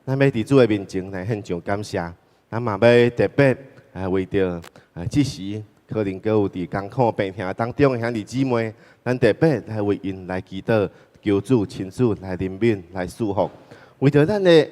咱欲佇主的面前來獻上感謝，咱嘛欲特別來為著這時可能閣有佇艱苦病痛當中的兄弟姊妹，咱特別來為𪜶來祈禱，求主親自來憐憫來賜福。為著咱的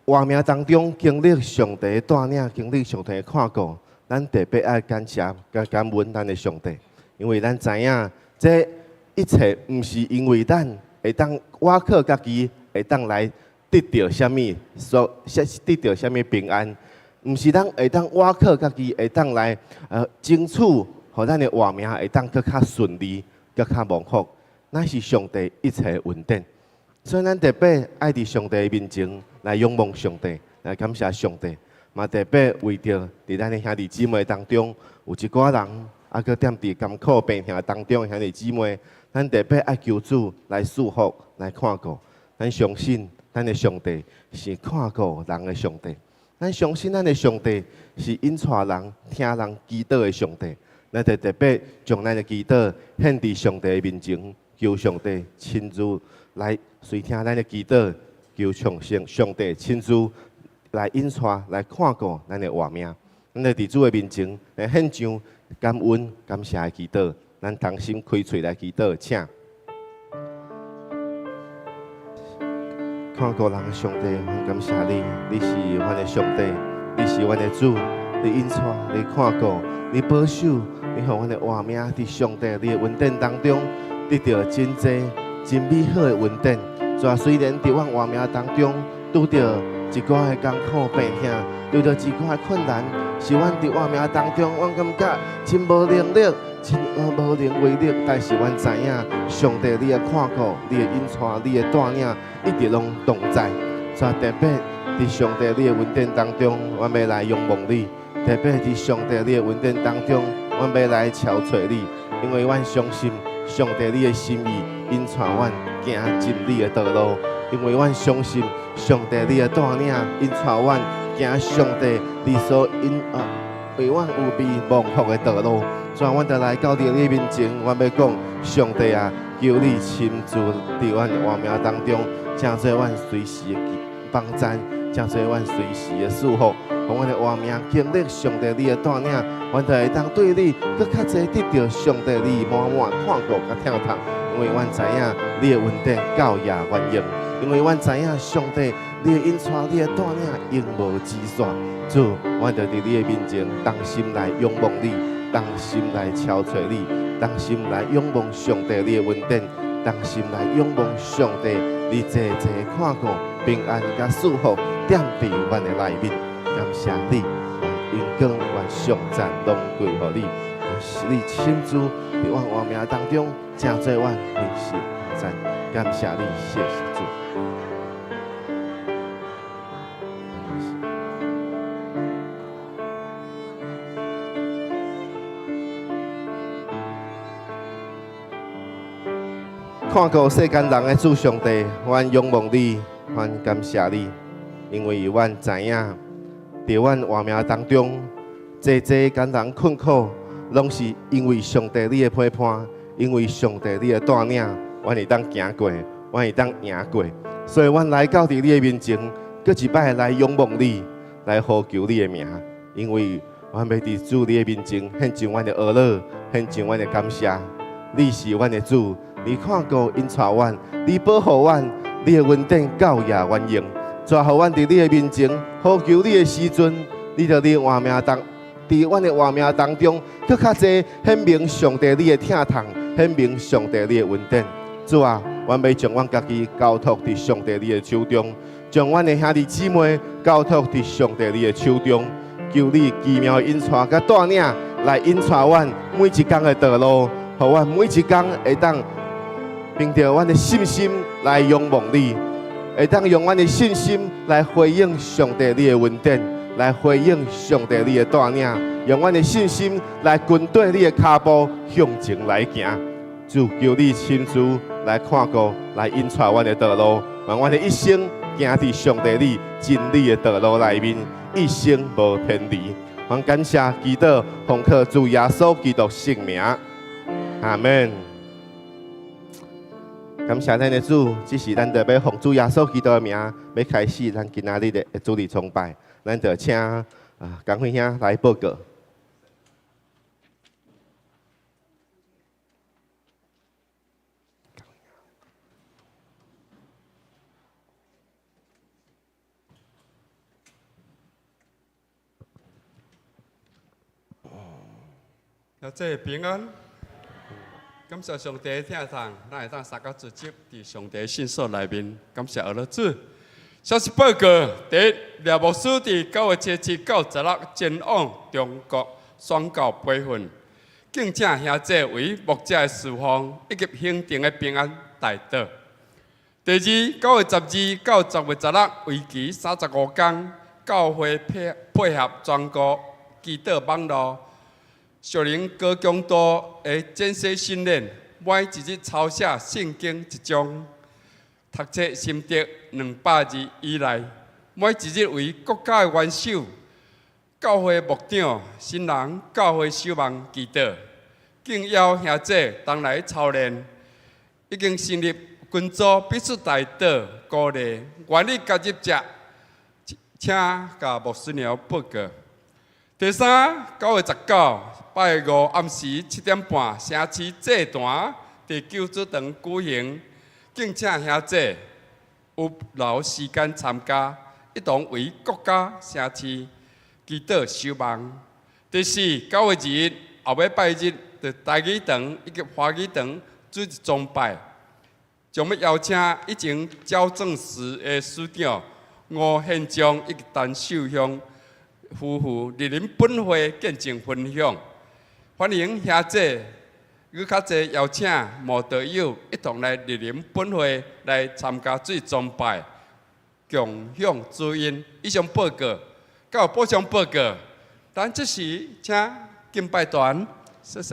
活命當中經歷上帝的帶領，經歷上帝的看顧，咱特別愛感謝佮感恩咱的上帝，因為咱知影這一切毋是因為咱會當倚靠家己，會當來得著啥物，所得著啥物平安，毋是咱會當倚靠家己，會當來爭取，予咱的活命會當閣較順利，閣較蒙福，乃是上帝一切的恩典。所以咱特別愛佇上帝的面前來仰望上帝，來感謝上帝，嘛特別為著佇咱的兄弟姊妹當中有一寡人，猶閣踮佇艱苦病痛當中的兄弟姊妹，咱特別愛求主來賜福，來看顧。咱相信咱的上帝是看顧人的上帝，咱相信咱的上帝是引帶人、聽人祈禱的上帝。咱就特別將咱的祈禱獻佇上帝的面前，求上帝親自來垂聽咱的祈禱，求上上帝親自來引帶、來看顧咱的活命。咱就佇主的面前來獻上感恩、感謝的祈禱，咱同心開喙來祈禱，請。看顧人的上帝，阮感謝你，你是阮的上帝，你是阮的主，你引帶，你看顧，你保守，你予阮的活命佇上帝你的恩典當中得著真濟真美好的恩典。主啊，雖然佇阮活命當中拄著一寡的艱苦病痛，拄著一寡的困難，是阮佇活命當中，阮感覺真無能力，真無能為力。但是阮知影，上帝你的看顧，你的引帶，你的帶領，一直攏同在。主啊，特別佇上帝你的恩典當中，阮欲來仰望你；特別佇上帝你的恩典當中，阮欲來朝揣你，因為阮相信上帝你的心意，引帶阮行真理的道路。因為阮相信上帝你的帶領，引帶阮行上帝你所引為阮預備蒙福的道路。主啊，阮就來到你的面前，阮欲講上帝啊，求你親自佇阮活命當中，成做阮隨時的幫贊，成做阮隨時的祝福，予阮的活命經歷上帝你的帶領，阮就會當對你閣較濟得著上帝你滿滿看顧佮疼痛，因為阮知影你的恩典夠也遠用，因為阮知影上帝你的引帶、你的帶領永無止線。主，阮就佇你的面前，同心來仰望你，同心來朝揣你，同心來仰望上帝你的恩典，同心來仰望上帝你濟濟看顧平安佮祝福踮佇阮的內面。感謝你，願榮光願頌讚攏歸予你，是你親自佇阮活命當中，成做阮隨時幫贊。感謝你，謝謝主。看顧世間人的主上帝，阮仰望你，阮感謝你，因為阮知影，佇阮活命當中，濟濟艱難困苦，攏是因為上帝你的陪伴，因為上帝你的帶領，阮會當行過，阮會當贏過。所以，阮來到佇你的面前，閣一擺來仰望你，來呼求你的名，因為阮欲佇主你的面前獻上阮的哀樂，獻上阮的感謝。你是阮的主，你看顧引帶阮，你保護阮，你的恩典夠也遠用。主啊，予阮佇你的面前呼求你的時陣，你就佇活命當，佇阮的活命當中，閣較濟顯明上帝你的疼痛，顯明上帝你的恩典。主啊，阮欲將阮家己交託佇上帝你的手中，將阮的兄弟姊妹交託佇上帝你的手中，求你奇妙的引帶佮帶領來引帶阮每一工的道路。予阮每一工會當憑著阮的信心來仰望你，會當用阮的信心來回應上帝你的恩典，來回應上帝你的帶領，用阮的信心來跟綴你的跤步向前來行。主，求你親自來看顧，來引帶阮的道路，讓阮的一生行佇上帝你真理的道路內面，一生無偏離。阮感謝祈禱，奉靠主耶穌基督聖名。阿門。感謝咱的主，這時咱就欲奉主耶穌基督的名，欲開始咱今仔日的主日崇拜。咱就請江輝兄來報告。兄弟平安，感謝上帝疼痛，咱會當三工聚集佇上帝聖所內面，感謝阿主。消息報告：第一，廖牧師佇9月7到16前往中國宣教培訓，敬請兄弟為牧者的侍奉以及行程的平安代禱。第二，9月12到10月16，為期35天，教會配合全國祈禱網路。屬靈高強度的簡寫訓練，每一日抄寫聖經一章，讀冊心得200字以內。每一日為國家的元首、教會牧長、新人、教會守望祈禱。敬邀兄弟同來操練，已經成立群組，彼此代禱鼓勵。願意加入者，請共牧師娘報告。第三，9月19，拜五暗時7點半，城市祭壇佇救主堂舉行，敬請兄弟有留時間參加，一同為國家城市祈禱守望。第四，9月21，後尾拜日，佇台語堂以及華語堂主日崇拜，將欲邀請以前矯正室的師長吳憲章以及陳秀香夫婦蒞臨本會見證分享，歡迎兄弟閣較濟邀請慕道友一同來蒞臨本會來參加主日崇拜，共享主恩。以上報告，閣有補充報告。咱這時請敬拜團，謝謝。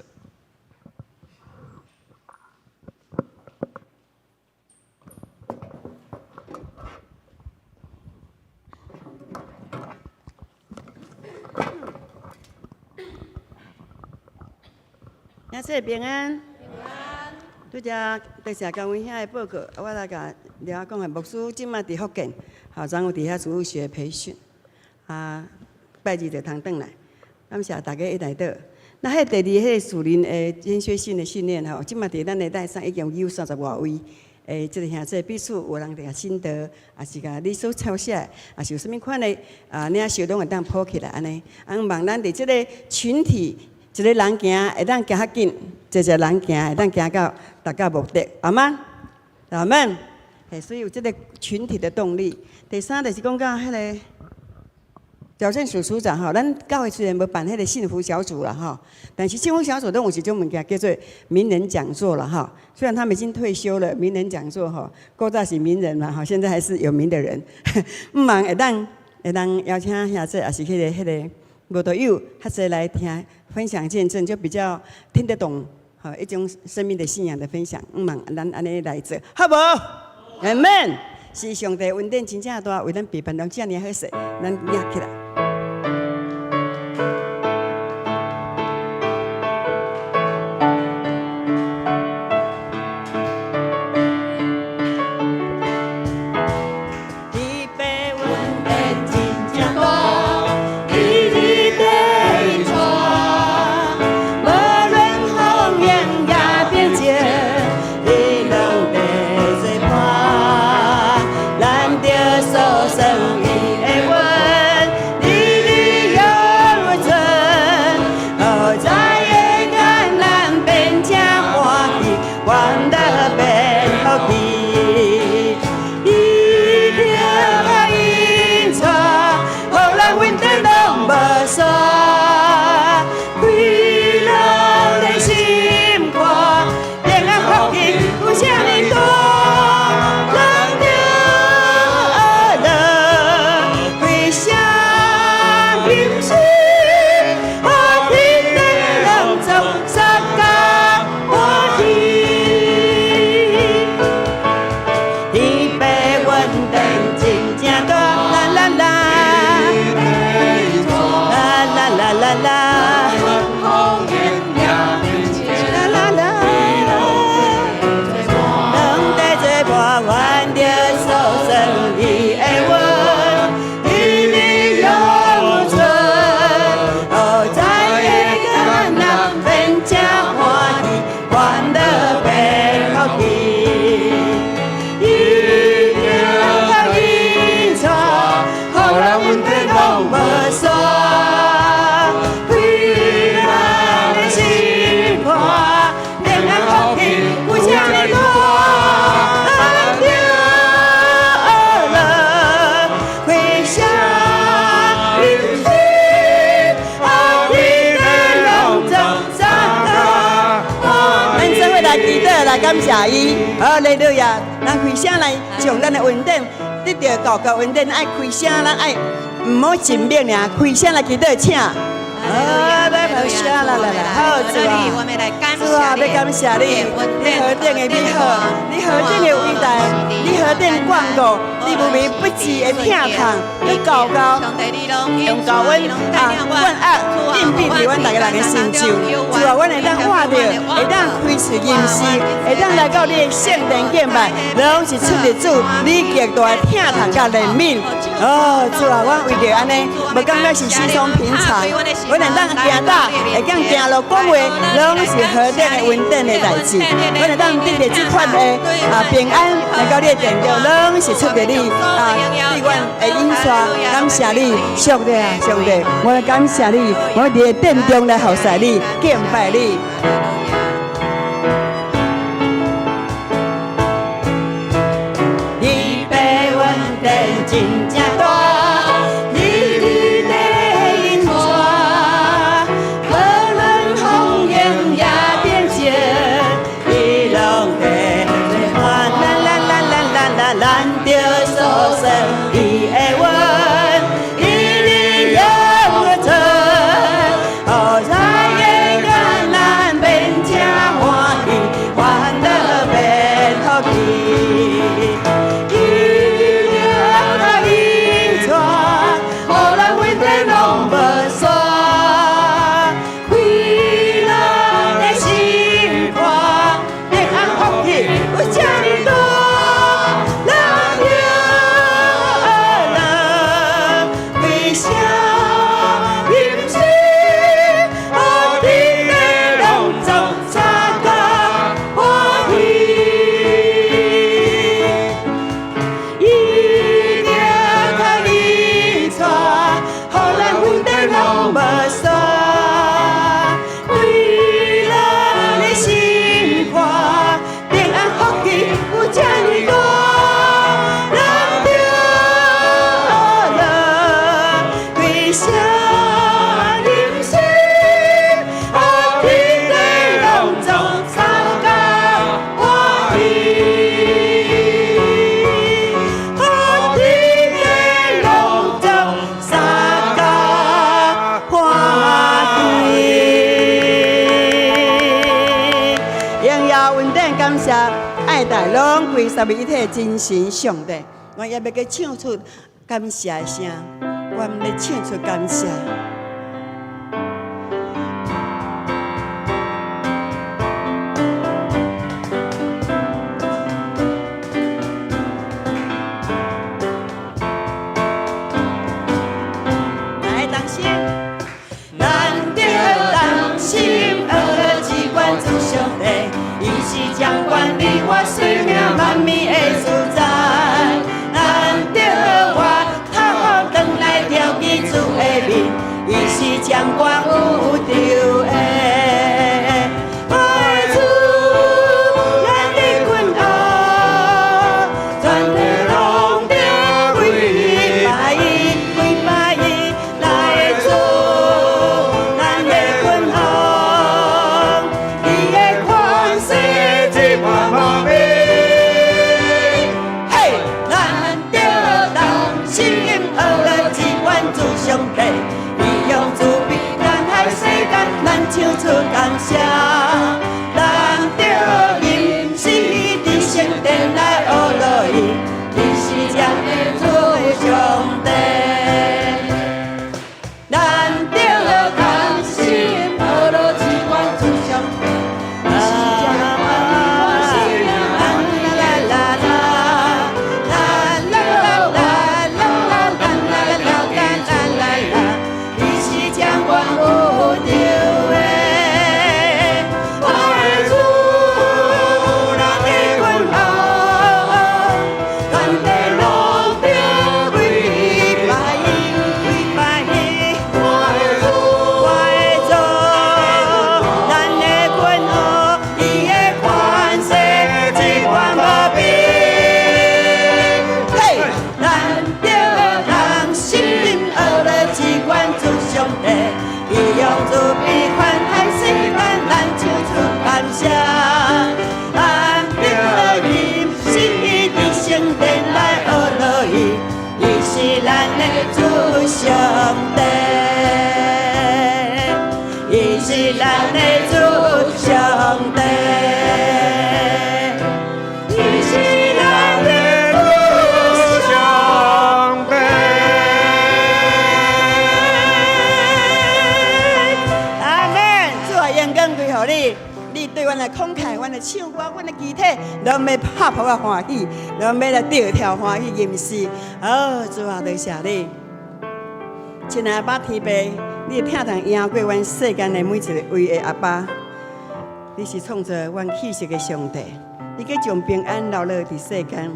兄弟平安。拄才多謝江偉兄的報告，我來共廖仔講的牧師這馬佇福建，吼，昨有佇遐主日學培訓，啊，拜二就通轉來。感謝大家一來到。那彼第二彼个屬靈的間歇性的訓練吼，這馬佇咱的內上已經有30外位的這个兄弟彼此有人佇遐心得，也是共你所抄寫，也是有啥物款的啊，領袖攏會當抱起來按呢。啊，望咱佇這个群體。一个人行會當行較緊，濟濟人行會當行到達到目的，阿們？阿們？嘿，所以有這个群體的動力。第三就是講到彼个矯正署署長吼，咱教會雖然無辦彼个幸福小組啦吼，但是幸福小組攏有一種物件叫做名人講座啦吼。雖然他們已經退休了，名人講座吼，古早是名人嘛吼，現在還是有名的人。毋望會當邀請兄弟，也是彼个慕道友，較濟來聽分享見證，就比較聽得懂，吼一種生命的信仰的分享。毋望咱按呢來做，好無？阿們，是上帝恩典真正大，為咱備辦了遮爾好勢，咱舉起來。伊爸恩典真正大，一日地帶，無論風雨也平靜，伊攏佇做伴。咱著相信伊的話，來感謝伊。哈利路亞！咱開聲來將咱的恩典，得著高高恩典，愛開聲，咱愛毋好靜默爾，開聲來祈禱，請。好，來拍聲來來來，好主啊，主啊，欲感謝你，你何等的美好，你何等的偉大，你何等眷顧，你無微不至的疼痛，你厚厚用厚阮啊，阮愛蔭庇佇阮逐个人的身上。主啊，阮會當活著，會當開喙吟詩，會當來到你的聖殿敬拜，攏是出自主你極大的疼痛佮憐憫。哦，主啊，阮為著按呢，無感覺是稀鬆平常，阮會當行走，會當行路講話，攏是何等的恩典的代誌。阮會當得著這款的啊平安來到你的殿中，攏是出自你啊對阮的引帶。感謝你，上帝啊，上帝，我來感謝你，我佇的殿中來服侍你，敬拜你。你的恩典真正大，你的引帶，無論風雨也平靜，伊攏會伴咱咱咱咱咱咱咱著相信伊的話，伊的永存，予在艱難變成歡喜，煩惱變福氣。伊的引帶，予咱恩典攏無煞，快樂的心肝，平安福氣有這呢大，咱著樂開聲吟詩，予天地攏總相共歡喜。伊的引帶，予咱恩典攏無煞，快樂的心肝，平安福氣有這呢大，咱著樂開聲吟詩，予天地攏總相共歡喜。予天地攏總相共歡喜。榮耀恩典感謝愛大攏歸三位一體真神上帝，我也欲閣唱出感謝的聲，我欲唱出感謝。來，同心，咱著同心學只管主上帝，伊是掌管你我生命萬物的主宰。咱著回頭轉來牢記主的面，伊是掌管宇宙的。愛主，咱的君王，全體攏著跪拜伊，跪拜伊，來主，咱的君王，伊的權勢這般無邊。嘿，咱著同心學只管主上帝，伊用慈悲關愛世間，的慷慨，阮的唱歌，阮的肢体，攏欲拍噗仔歡喜，攏欲來跳跳歡喜吟詩。哦，主啊，多謝你！親愛的阿爸天父，你的疼痛贏過阮世間的每一個位的阿爸。你是創造阮氣息的上帝，你閣將平安留落佇世間。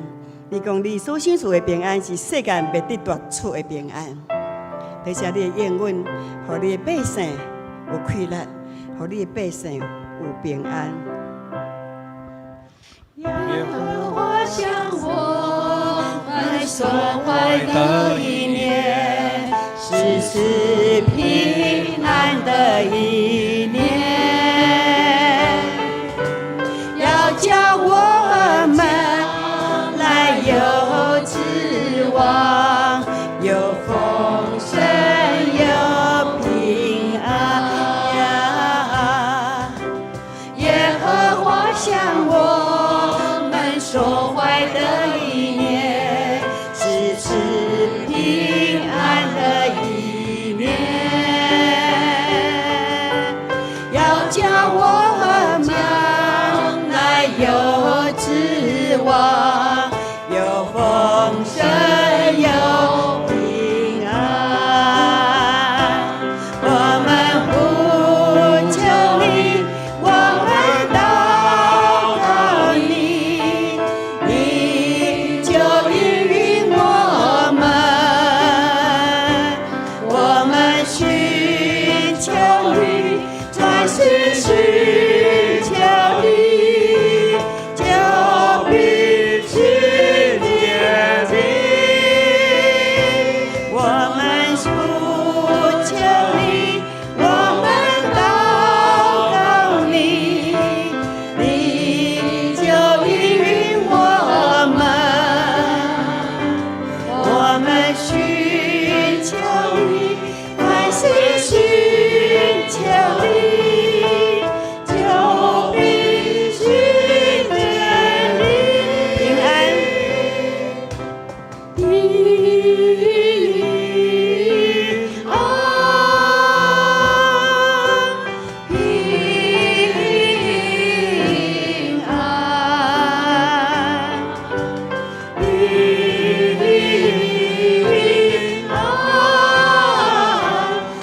你講你所賞賜的平安是世間袂得奪取的平安。多謝你的應允，予你的百姓有氣力，予你的百姓有平安。耶和華向我們所懷的意念，是賜平安的意念，要叫我們來有指望，有豐盛，有平安。耶和華向我們所懷的意念，是賜平安的意念，要叫我們來有指望，有豐盛，有平安。我們呼求你，我們禱告你，你就應允我們。我們尋求你，專心尋求你，就必尋見你。我們呼求你，我們禱告你，你就應允我們。我們尋求你，專心尋求你，就必尋見你。平安。平安，平安，平安，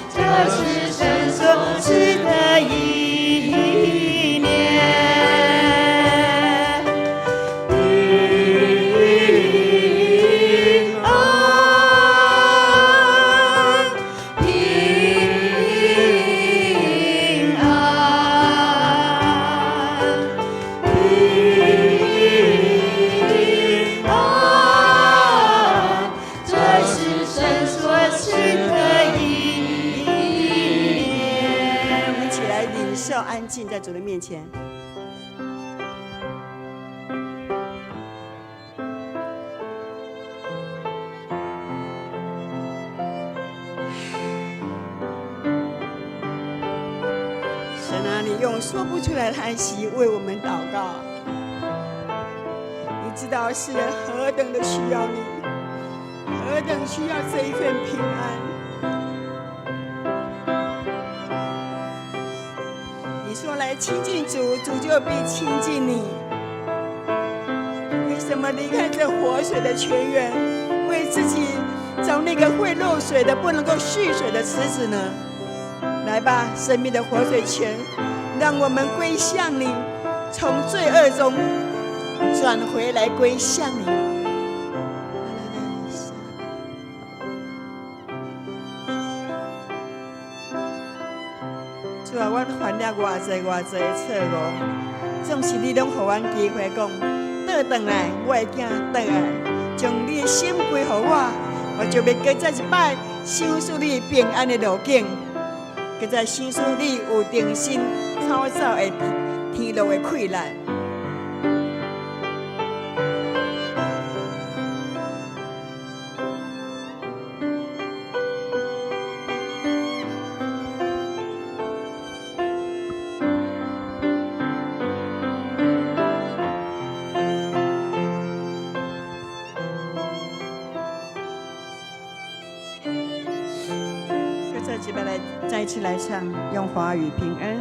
這是神所賜的意念。平安，平安，平安，這是神所賜的意念。我們一起來領受安靜在主的面前。神啊，你用說不出來的嘆息為我們禱告。你知道世人何等的需要你，何等需要這一份平安。你說來親近主，主就必親近你。為什麼離開這活水的泉源，為自己找那個會漏水的、不能夠蓄水的池子呢？來吧，生命的活水泉，讓我們歸向你，從罪惡中轉回來歸向你。主啊，阮犯了偌濟偌濟的錯誤，總是你攏予阮機會講，倒轉來，我的囝倒來，將你的心歸予我，我就欲閣再一擺賞賜你平安的路徑，閣再賞賜你有重新操走的天路的氣力。閣再一擺來，再一次來唱，用華語平安。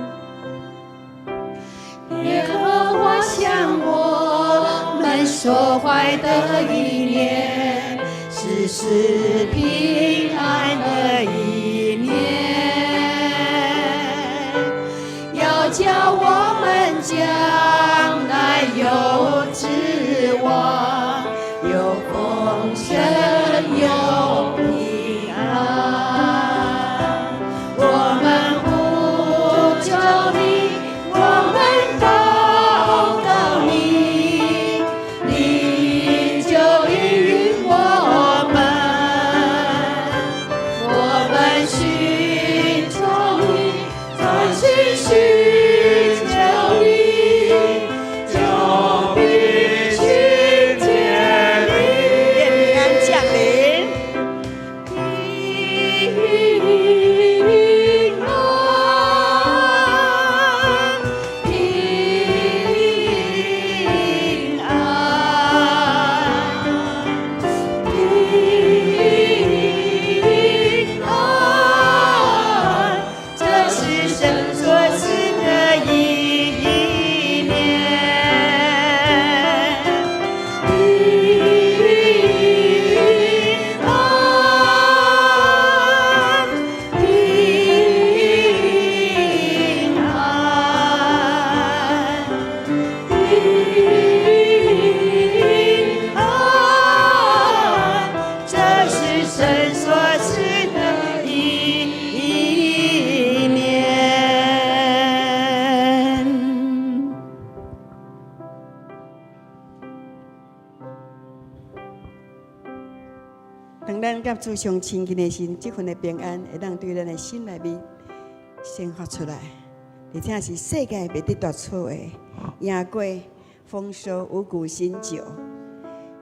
平耶和華向我們所懷的意念，是賜平安的意念，要叫我們將來有指望，有豐盛，有平安。我們呼求你，我們禱告你，你就應允我們。我們尋求你，專心尋求你，就必尋見你。願平安降臨。平安，平安，平安，這是神所賜的意念。平安，平安，平安，這是神所賜的意念。當咱佮主相親近的時，這份的平安會當對咱的心內面生發出來，而且是世界袂得奪取的，贏過豐收五穀新酒。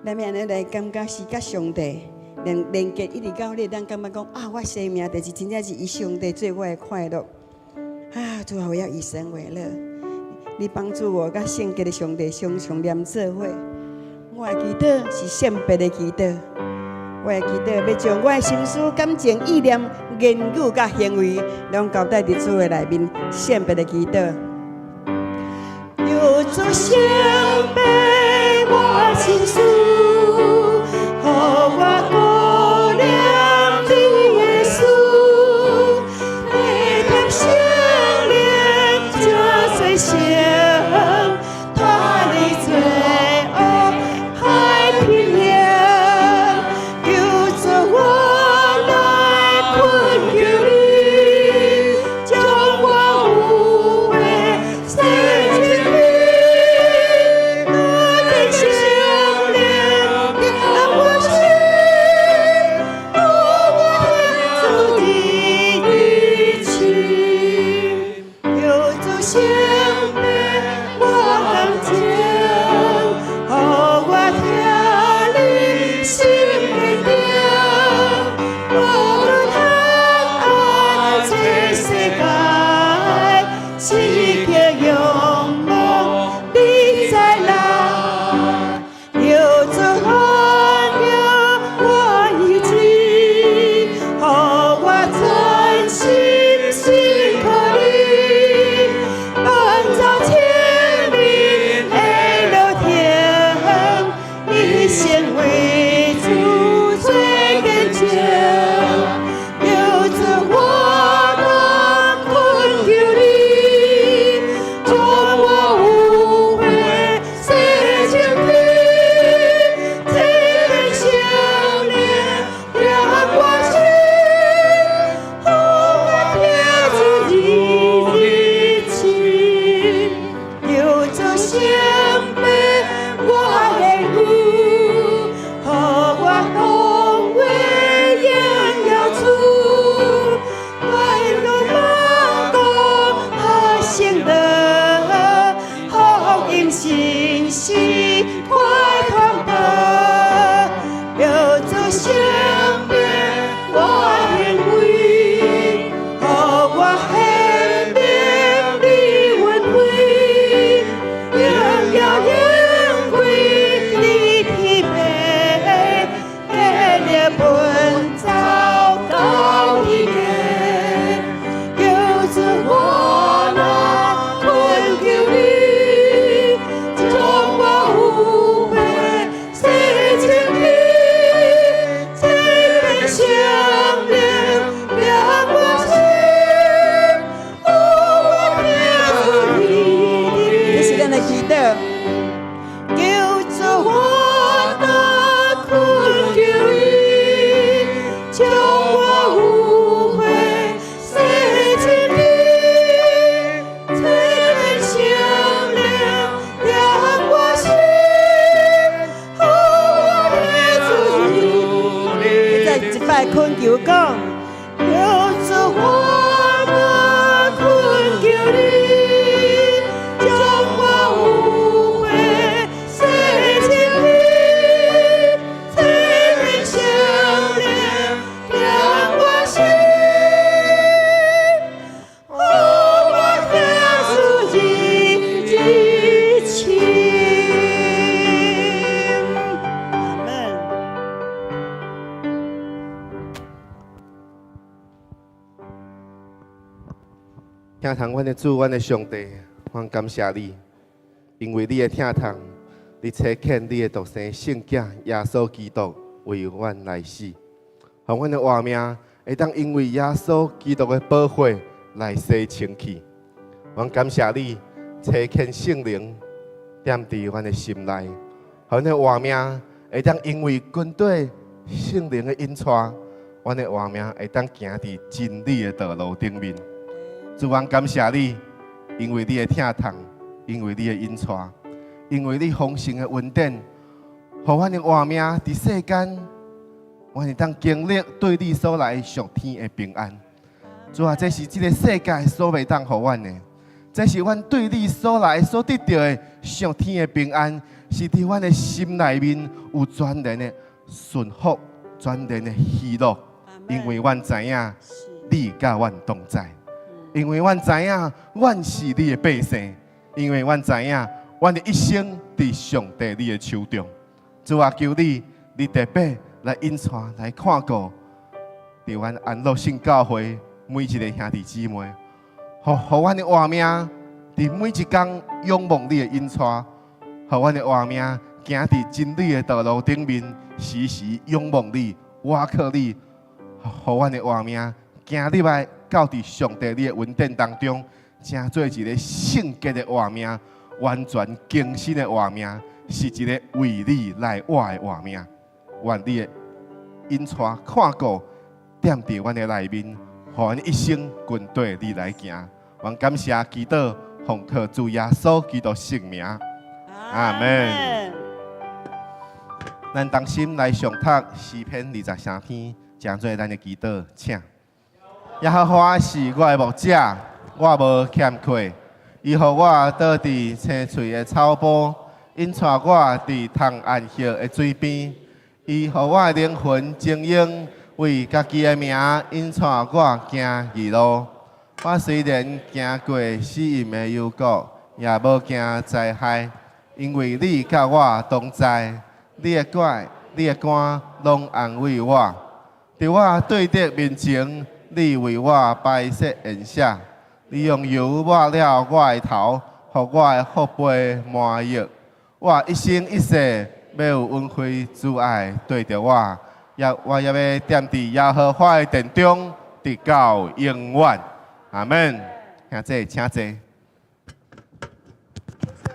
咱欲按呢來感覺是佮上帝連連結，一直到你當感覺講啊，我生命就是真正是以上帝做我的快樂啊！主啊，我要以神為樂。你幫助我佮聖潔的上帝常常連做伙。我的祈禱是聖別的祈禱。我的祈禱欲將我的心思、感情、意念、言語佮行為，攏交代佇主的內面，聖別的祈禱。求主聖別我心思，予我顧念你的事，體貼聖靈這罪性，脫離罪惡歹品行，求助我來懇求你，將我污穢洗淨你，得聖靈。疼痛阮的主，阮的上帝，阮感謝你，因為你的疼痛，你差遣你的獨生聖子耶穌基督為阮來死，予阮的活命會當因為耶穌基督的寶血來洗清氣。阮感謝你，差遣聖靈踮佇阮的心內，予阮的活命會當因為跟綴聖靈的引帶，阮的活命會當行佇真理的道路頂面。主，阮感謝你，因為你的疼痛，因為你的引帶，因為你豐盛的恩典，予阮的活命佇世間，阮會當經歷對你所來屬天的平安。主啊，這是這个世界所袂當予阮的，這是阮對你所來所得著的屬天的平安，是佇阮的心內面有全然的順服、全然的喜樂，因為阮知影你佮阮同在。因為阮知影，阮是你的百姓；因為阮知影，阮的一生佇上帝你的手中。主啊，求你，你特別來引帶、來看顧，佇阮安樂聖教會每一个兄弟姊妹，予阮的活命佇每一工仰望你的引帶，予阮的活命行佇真理的道路頂面，時時仰望你、倚靠你，予阮的活命行入來到佇上帝你的恩典當中，成做一个聖潔的活命，完全更新的活命，是一个為你來活的活命。願你的引帶看顧，踮佇阮的內面，予阮一生跟綴你來行。阮感謝祈禱，奉靠主耶穌基督聖名，阿門。咱同心來誦讀詩篇23篇，成做咱的祈禱，請。耶和華是我的牧者，我無欠缺。伊予我倒佇青翠的草坡，引帶我佇通安歇的水邊。伊予我的靈魂晶瑩，為家己的名引帶我行義路。我雖然行過死蔭的幽谷，也無驚災害，因為你佮我同在。你的拐、你的竿攏安慰我。佇我對敵面前，你為我擺設筵席，你用油抹了我的頭，予我的福杯滿溢。我一生一世欲有恩惠慈愛綴著我，也我也欲踮佇耶和華的殿中，直到永遠。阿門。兄弟，請坐。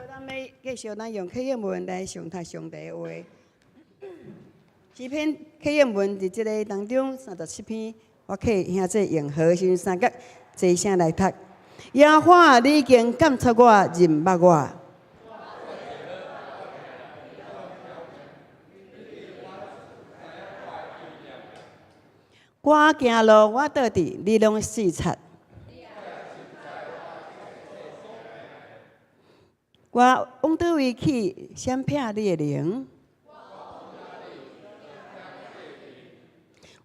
咱欲繼續，咱用啟應文來誦讀上帝的話。詩篇啟應文佇這个當中37篇，我替兄弟用和聲三角齊聲來讀。耶和華，你已經鑒察我，認捌我。我行路，我倒佇，你攏視察。我往佗位去，閃避你的靈？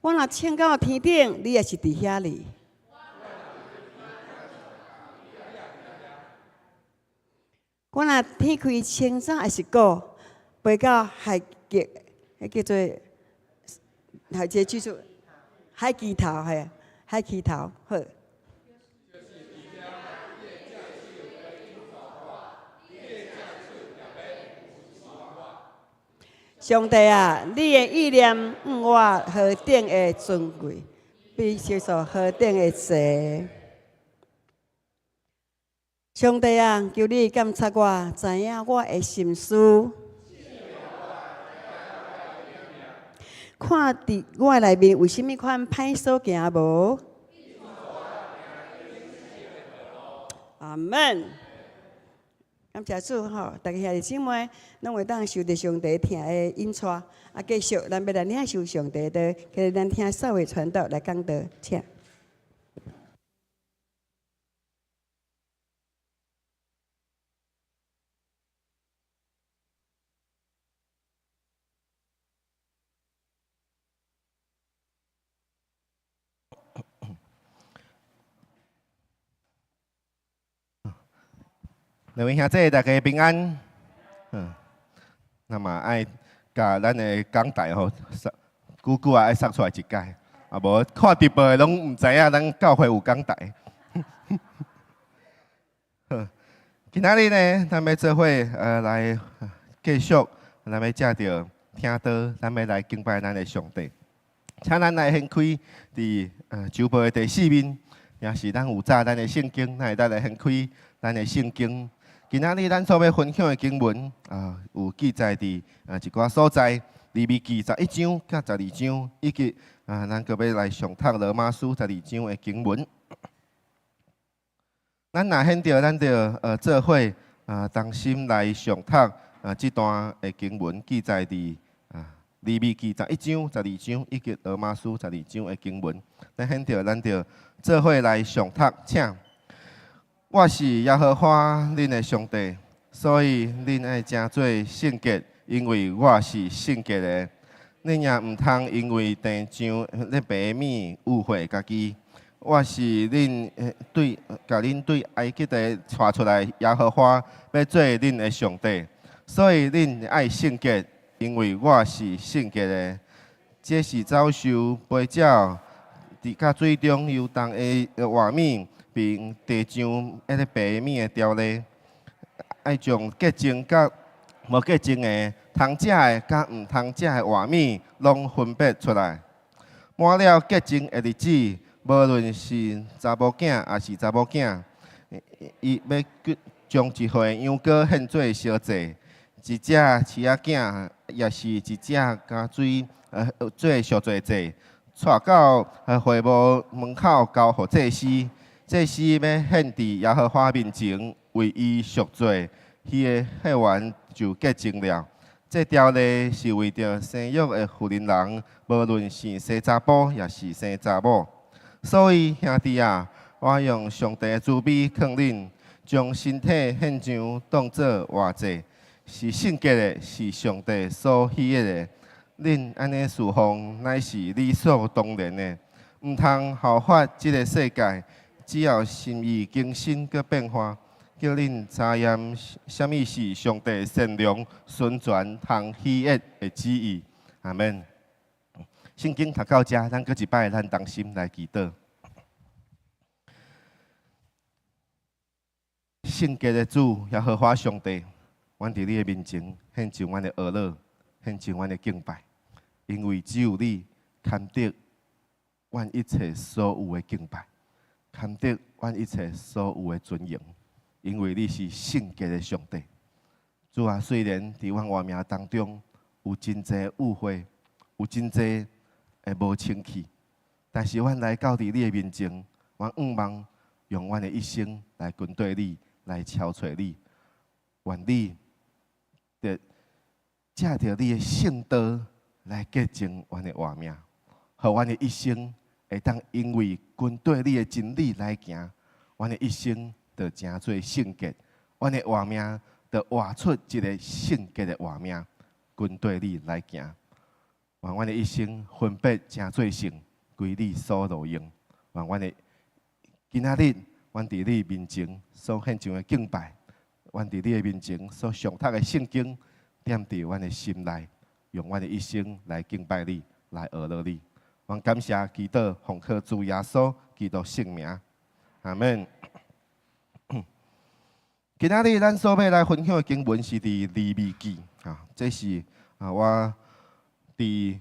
我若衝到天頂，你也是佇遐哩。我若天開清早的是鼓，飛到海極，彼叫做海這句子，海枝頭嘿，海枝頭好。上帝啊，你的意念予我何等的尊貴，比色素何等的濟。上帝啊，求你鑒察我，知影我的心思。看佇我內面有啥物款歹所行無？阿門。感謝主吼，逐家兄弟姊妹攏會當受著上帝疼的引帶。啊，繼續，咱欲來領受上帝的道，今日咱聽少偉傳道來講道，請。兩位兄弟，大家平安。嗯，那麼愛共咱的講台吼，久久啊愛釋出來一擺，啊無看直播的攏毋知影咱教會有講台。今仔日呢，咱欲做伙來繼續，咱欲藉著聽道，咱欲來敬拜咱的上帝。請咱來掀開佇周報的第四面，也是咱有紮咱的聖經，咱會當來掀開咱的聖經。今仔日咱所欲分享的經文啊，有記載佇一寡所在，利未記十一章佮十二章，以及啊，咱閣欲來上讀羅馬書十二章的經文。咱若掀著，咱就做伙啊，同心來上讀啊，這段的經文記載佇啊利未記十一章、十二章以及羅馬書十二章的經文。咱掀著，咱就做伙來上讀，請。我是耶和華恁的上帝，所以恁愛成做聖潔，因為我是聖潔的。恁也毋通因為地上咧白物污穢家己。我是恁對共恁對埃及地帶出來耶和華，欲做恁的上帝，所以恁愛聖潔，因為我是聖潔的。這是走獸、飛鳥佇佮水中游動的活物，並地上彼个白物的條例，愛將潔淨佮無潔淨的、通食的佮毋通食的活物，攏分別出來。滿了潔淨的日子，無論是查某囝抑是查某囝，伊欲將一歲羊羔獻做燒祭，一隻飼仔囝，抑是一隻家水做贖罪祭，帶到會幕門口交予祭司，祭司欲獻佇耶和華面前為伊贖罪，彼个會員就潔淨了。這條例是為著生育的婦人人，無論是生查埔，抑是生查某。所以兄弟啊，我用上帝的慈悲勸恁，將身體獻上當做活祭，是聖潔的，是上帝所喜悅的。恁按呢事奉，乃是理所當然的。毋通效法這个世界，只要心意更新閣變化，叫恁查驗啥物是上帝善良、純全、通喜悅的旨意。阿門。聖經讀到遮，咱閣一擺，咱同心來祈禱。聖潔的主耶和華上帝，阮佇你的面前獻上阮的哀樂，獻上阮的敬拜，因為只有你堪得阮一切所有的敬拜，堪得阮一切所有的尊榮，因為你是聖潔的上帝。主啊，雖然佇阮活命當中有真濟誤會，有真濟會無清氣，但是阮來到佇你的面前，阮向望用阮的一生來跟隨你，來朝揣你，願你得藉著你的聖道來潔淨阮的活命，予阮的一生會當因為跟隨你的真理來行，阮的一生就成做聖潔，阮的活命就活出一个聖潔的活命，跟隨你來行。願阮的一生分別成做聖，歸你所樂用。願阮的今仔日，阮佇你面前所獻上的敬拜，阮佇你的面前所誦讀的聖經，踮佇阮的心內，用阮的一生來敬拜你，來學樂你。阮感謝祈禱，奉靠主耶穌基督聖名，阿門。今仔日咱所欲來分享的經文是佇利未記啊，這是啊我佇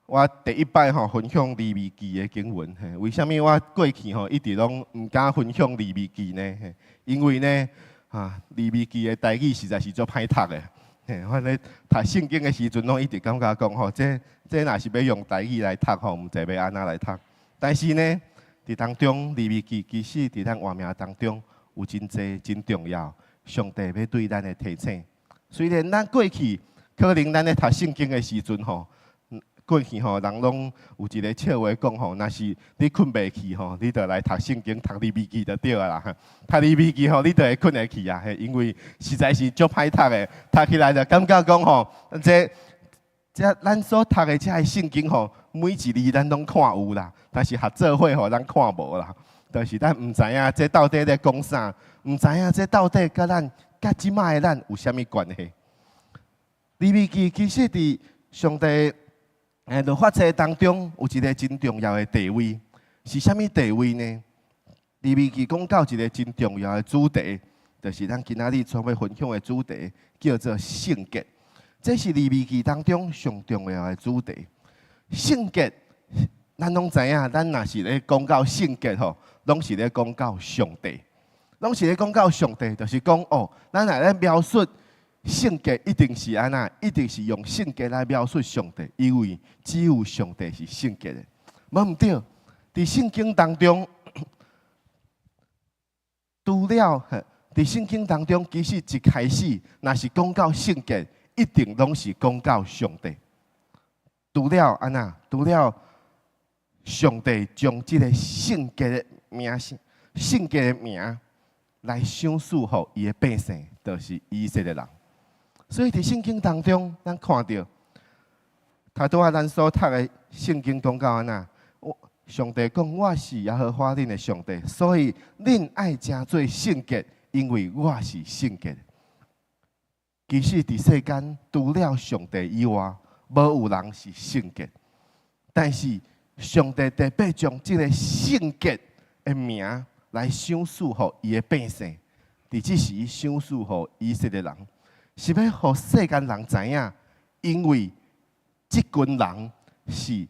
我第一擺吼分享利未記的經文。為啥物我過去吼一直攏毋敢分享利未記呢？因為呢，啊利未記的台語實在是足歹讀的。我咧讀聖經的時陣，攏一直感覺講吼，這這若是欲用台語來讀吼，毋知欲按怎來讀。但是呢，佇當中利未記其實佇咱活命當中有真濟真重要，上帝欲對咱的提醒。雖然咱過去可能咱咧讀聖經的時陣吼，過去吼人攏有一个笑話講吼，若是你睏袂去吼，你就來讀聖經讀利未記就對啊啦。讀利未記吼，你就會睏會去啊，因為實在是足歹讀的，讀起來就感覺講吼，這這咱所讀的這个聖經吼，每一字咱攏看有啦，但是合做伙吼，咱看無啦。就是咱毋知影這到底咧講啥，毋知影這到底佮咱佮這擺的咱有啥物關係？利未記其實佇上帝律法冊當中有一个真重要的地位，是啥物地位呢？利未記講到一个真重要的主題，就是咱今仔日將欲分享的主題，叫做聖潔。這是利未記當中上重要的主題。聖潔，咱攏知影，咱若是咧講到聖潔吼，攏是咧講到上帝，攏是咧講到上帝，就是講哦，咱若咧描述聖潔，一定是按怎，一定是用聖潔來描述上帝，因為只有上帝是聖潔的。無毋對，佇聖經當中，除了佇聖經當中，其實一開始，若是講到聖潔，一定攏是講到上帝。除了按怎，除了上帝將這個聖潔的名、聖潔的名來賞賜予伊的百姓，就是以色列人。所以佇聖經當中，咱看著，頭拄仔咱所讀的聖經講到按怎，我上帝講我是耶和華恁的上帝，所以恁愛成做聖潔，因為我是聖潔。其實佇世間，除了上帝以外，無有人是聖潔。但是上帝特別將這個聖潔的名來賞賜予伊的百姓，佇這時賞賜予以色列人，是欲予世間人知影，因為這群人是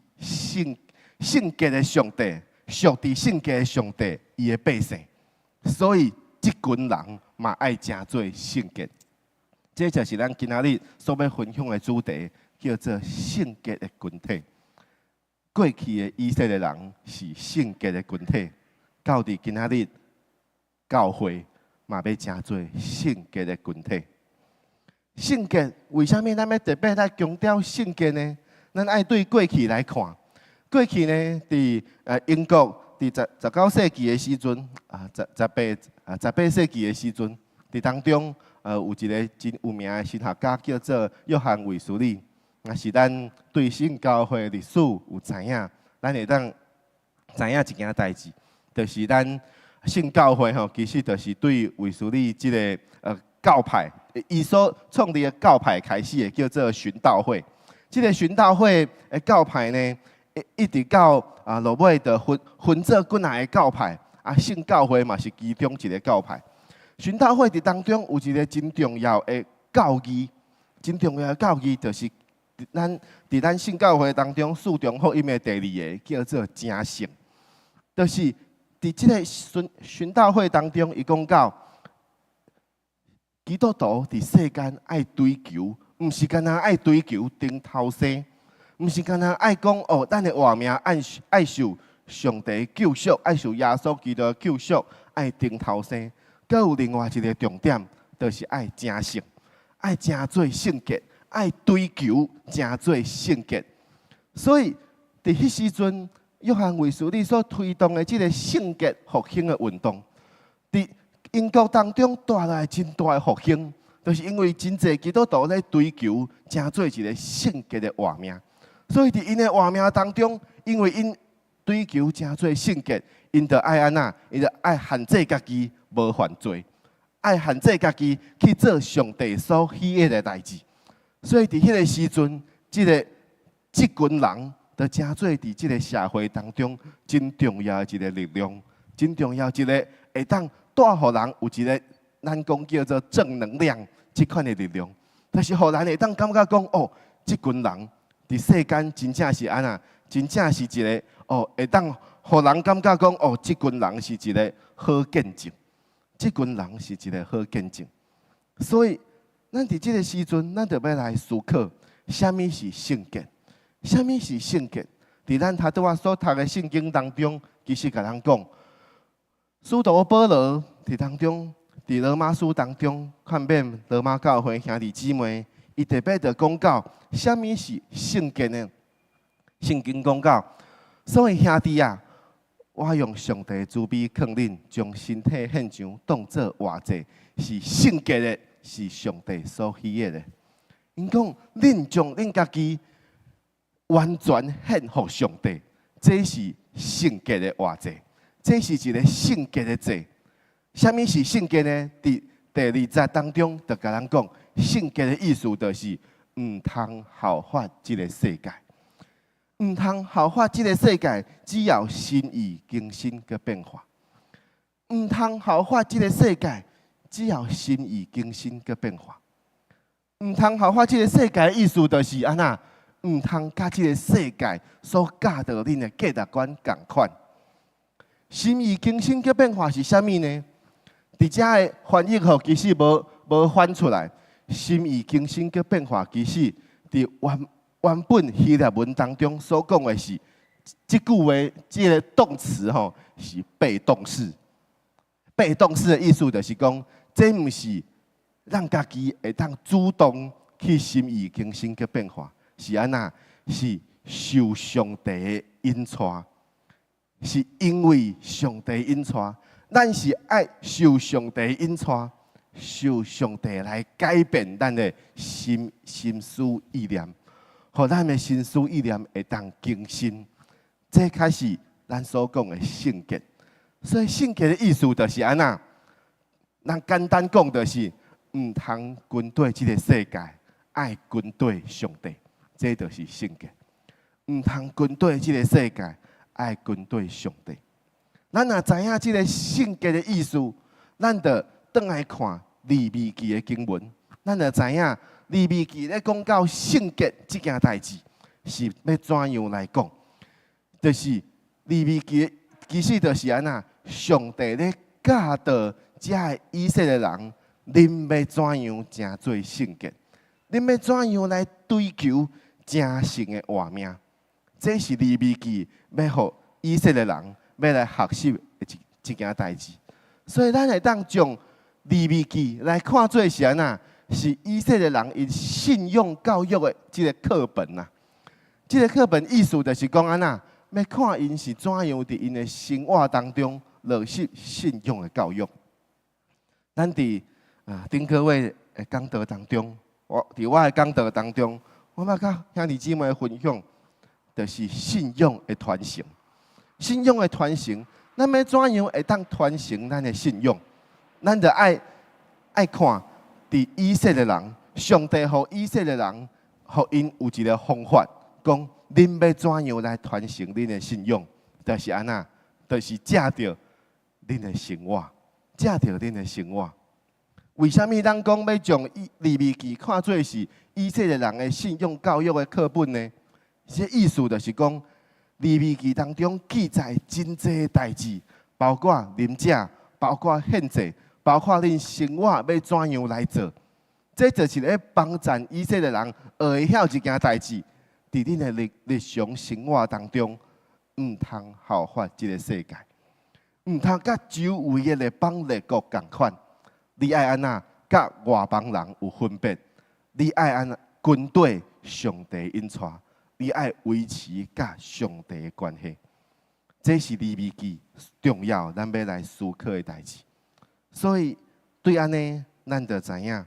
聖潔的上帝，屬佇聖潔的上帝伊的百姓，所以這群人嘛愛成做聖潔。這就是咱今仔日所欲分享的主題，叫做聖潔的群體。過去的以色列人是聖潔的群體，到佇今仔日教會嘛欲成做聖潔的群體。聖潔為啥物咱欲特別來強調聖潔呢？咱愛對過去來看，過去呢，佇英國佇19世紀的時陣啊，十八世紀的時陣，佇當中有一個真有名的神學家叫做約翰衛斯理，若是咱對聖教會歷史有知影，咱會當知影一件代誌，就是咱聖教會吼，其實就是對衛斯理這个教派，伊所創立的教派開始的，叫做循道會。這个循道會的教派呢，一直到啊落尾就分做幾若个教派，啊聖教會嘛是其中一个教派。循道會佇當中有一个真重要的教義，真重要的教義就是佇咱聖教會當中四重福音的第二个叫做成聖，就是佇這个循道會當中，伊講到基督徒佇世間愛追求，毋是干焦愛追求頂頭生，毋是干焦愛講哦，咱的活命愛受上帝救贖，愛受耶穌基督救贖，愛頂頭生。閣有另外一个重點，就是愛成聖，愛成做聖潔，愛追求成做聖潔。所以佇彼時陣，約翰衛斯理所推動的這个聖潔復興的運動，佇英國當中帶來真大的復興，就是因為真濟基督徒咧追求成做一个聖潔的活命。所以佇𪜶的活命當中，因為𪜶追求成做聖潔，𪜶就愛按怎？𪜶就愛限制家己無犯罪，愛限制家己去做上帝所喜悅的代誌。所以佇彼个時陣，這群人就成做佇這个社會當中真重要的一个力量，真重要一个會當帶予人有一个咱講叫做正能量這款的力量，就是予人會當感覺講哦，這群人佇世間真正是按怎？真正是一个哦，會當予人感覺講哦，這群人是一个好見證，這群人是一个好見證。所以，咱佇這个時陣，咱就欲來思考，啥物是聖潔？啥物是聖潔？佇咱頭拄仔所讀的聖經當中，其實共咱講，使徒保羅佇當中，佇羅馬書當中，勸勉羅馬教會兄弟姊妹，伊特別就講到，啥物是聖潔呢？聖經講到，所以兄弟啊，我用上帝慈悲勸恁，將身體獻上，當做活祭，是聖潔的，是上帝所喜悅的。𪜶講，恁將恁家己完全獻予上帝，這是聖潔的活祭，這是一个聖潔的祭。啥物是聖潔呢？佇第二節當中就共咱講，聖潔的意思就是毋通效法這个世界，毋通效法這个世界，只要心意更新佮變化。毋通效法這个世界，只要心意更新閣變化。毋通效法這个世界的意思，就是按怎？毋通佮這个世界所教導恁的價值觀仝款。心意更新閣變化是啥物呢？佇遮的翻譯吼，其實無翻出來。心意更新閣變化，其實佇原本希臘文當中所講的是，這句話這个動詞吼是被動式。被動式的意思就是講，這毋是咱家己會當主動去心意更新閣變化，是按怎？是受上帝的引帶，是因為上帝引帶，咱是愛受上帝引帶，受上帝來改變咱的心思意念，予咱的心思意念會當更新。這才是咱所講的聖潔。所以聖潔的意思就是按怎？咱簡單講就是毋通跟綴這个世界，愛跟綴上帝，這就是聖潔。毋通跟綴這个世界，愛跟綴上帝。咱若知影這个聖潔的意思，咱就轉來看利未記的經文，咱就知影利未記咧講到聖潔這件代誌是欲怎樣來講，就是利未記其實就是按怎？上帝咧教導遮个以色列人，恁欲怎樣成做聖潔？恁欲怎樣來追求成聖的活命？這是利未記欲予以色列人欲來學習的一件代誌。所以咱會當將利未記來看做是按怎？是以色列人𪜶信仰教育的這个課本啊。這个課本意思就是講按怎？欲看𪜶是怎樣佇𪜶的生活當中落實信仰的教育。咱佇頂個月的講道當中，我佇我的講道當中，我欲佮兄弟姊妹分享，就是信仰的傳承。信仰的傳承，咱欲怎樣會當傳承咱的信仰？咱就愛看佇以色列人，上帝予以色列人，予𪜶有一个方法，講恁欲怎樣來傳承恁的信仰？就是按怎？就是藉著恁的生活，藉著恁的生活。為啥物咱講欲將利未記看做是以色列人的信仰教育的課本呢？這意思就是講，利未記當中記載真濟代誌，包括啉食，包括獻祭，包括恁生活欲怎樣來做。這就是咧幫助以色列人學會曉一件代誌，佇恁的日日常生活當中，毋通效法這个世界，毋通佮周圍的列邦列國仝款。你愛按怎？佮外邦人有分別。你愛按怎？跟綴上帝引帶，你愛維持佮上帝的關係。這是利未記重要，咱欲來思考的代誌。所以對按呢，咱就知影，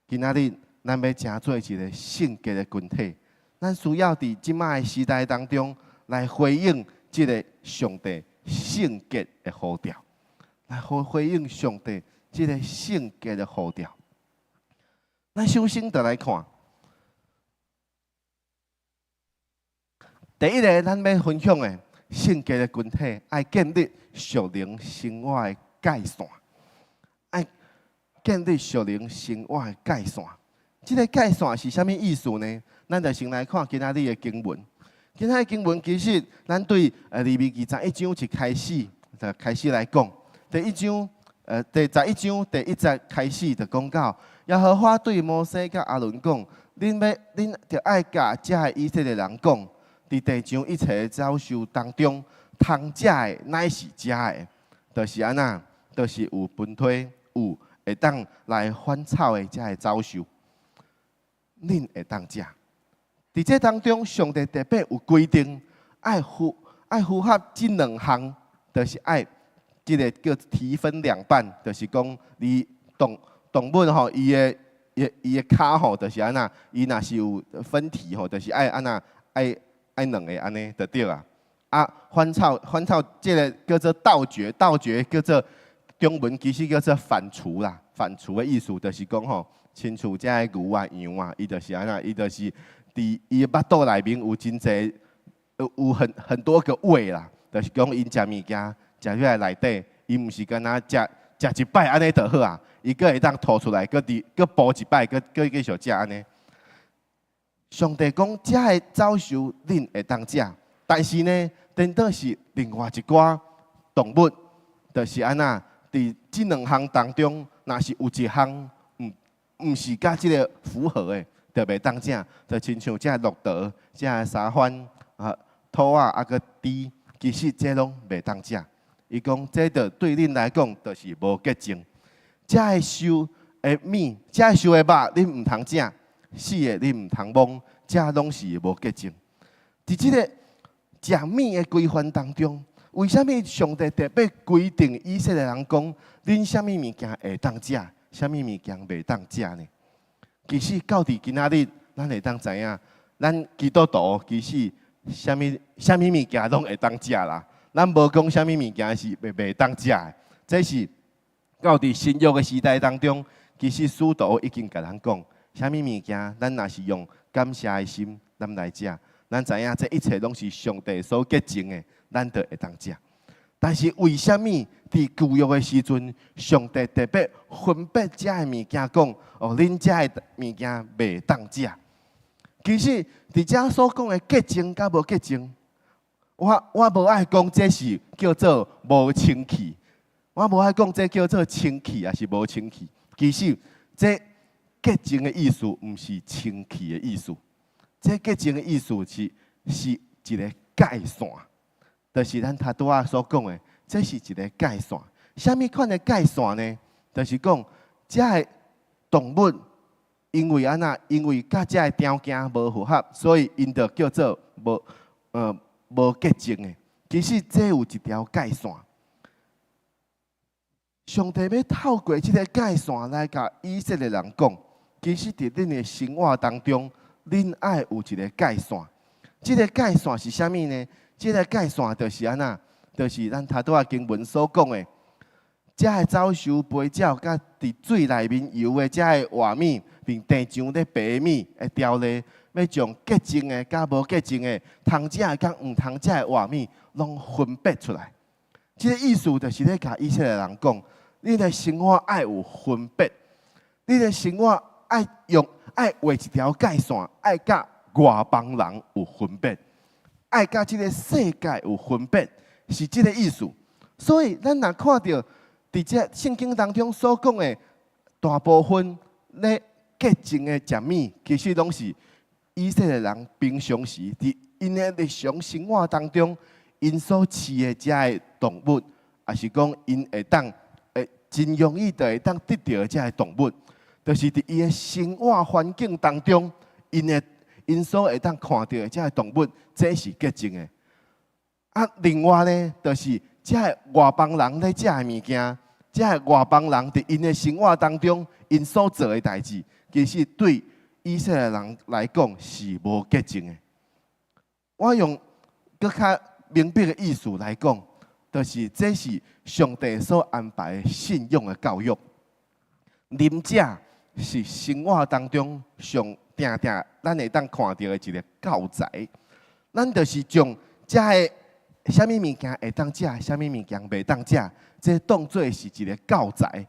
今仔日咱欲成做一个聖潔的群體，咱需要佇這擺的時代當中來回應這个上帝聖潔的呼召，來回應上帝這个聖潔的呼召。咱首先就來看，第一个咱欲分享的聖潔的群體，愛建立屬靈生活的界線，愛建立屬靈生活的界線。這个界線是啥物意思呢？咱就先來看今仔日的經文。今仔日經文其實，咱對利未記十一章一開始就開始來講，第一章。第11章第1節開始就講到，耶和華對摩西佮亞倫講：恁著愛共遮个以色列人講，佇地上一切走獸當中，通食的乃是這个，就是按怎，就是有分體，有會當來反草的遮个走獸，恁會當食。佇這當中，上帝特別有規定，愛符合這兩項，就是愛。這个叫蹄分兩半，就是講你動物吼，伊的跤吼，就是按怎，伊若是有分蹄吼，就是愛按怎，愛兩个按呢就對啊。啊，反草，這个叫做倒嚼，倒嚼叫做中文其實叫做反芻啦。反芻的意思就是講吼，親像這个牛啊、羊啊，伊就是按怎，伊就是佇伊的腹肚內面有真濟，有很多個胃啦，就是講𪜶食物件。食落來內底，伊毋是干焦食食一擺按呢就好啊，伊閣會當吐出來，閣佇閣補一擺，閣閣繼續食按呢。上帝講，遮的走獸恁會當食，但是呢，顛倒是另外一寡動物，就是按怎？佇這兩項當中，若是有一項毋是佮這个符合的，就袂當食。就親像這駱駝、這沙番啊、兔仔啊，閣豬，其實這攏袂當食。伊講這就對恁來講，就是無潔淨。遮的獸的物，遮的獸的肉，恁毋通食；死的恁毋通摸，遮攏是無潔淨。佇這个食物的規範當中，為啥物上帝特別規定以色列人講，恁啥物物件會當食，啥物物件袂當食呢？其實到佇今仔日，咱會當知影，咱基督徒其實啥物啥物物件攏會當食啦。咱無講啥物物件是袂當食的，這是到佇新約的時代當中，其實使徒已經共咱講，啥物物件咱若是用感謝的心，咱來食，咱知影這一切攏是上帝所潔淨的，咱就會當食。但是為啥物佇舊約的時陣，上帝特別分別遮的物件講，哦，恁遮的物件袂當食？其實佇遮所講的潔淨佮無潔淨，我無愛講這是叫做無清氣，我無愛講這叫做清氣抑是無清氣。其實這潔淨的意思，毋是清氣的意思。這潔淨的意思是一个界線，就是咱頭拄仔所講的，這是一个界線。啥物款的界線呢？就是講遮的動物，因為按怎？因為佮遮的條件無符合，所以𪜶就叫做無潔淨的。其實這有一條界線。上帝欲透過這个界線來共以色列人講，其實佇恁的生活當中，恁愛有一个界線。這个界線是啥物呢？這个界線就是按怎？就是咱頭拄仔經文所講的，遮的走獸、飛鳥，佮佇水內面游的遮的活物，並地上咧爬的物的條例，欲將潔淨的佮無潔淨的，通食的佮毋通食的活物，攏分別出來。這个意思就是咧共以色列人講，你的生活愛有分別，你的生活愛用愛畫一條界線，愛佮外邦人有分別，愛佮這个世界有分別，是這个意思。所以，咱若看著佇這聖經當中所講的大部分咧潔淨的食物，其實攏是以色列人平常時佇𪜶的日常生活當中，𪜶所飼的遮的動物，抑是講𪜶會當會真容易就會當得著的遮的動物，就是佇伊的生活環境當中，𪜶所會當看著的遮的動物，這是潔淨的。啊，另外呢，就是遮的外邦人咧食的物件，遮的外邦人佇𪜶的生活當中，𪜶所做的代誌，其實對以色列人來講是無潔淨的。我用閣較明白的意思來講，就是這是上帝所安排的信仰的教育。啉者是生活當中上定定咱會當看著的一个教材。咱就是將遮的啥物物件會當食，啥物物件袂當食，這當做是一个教材。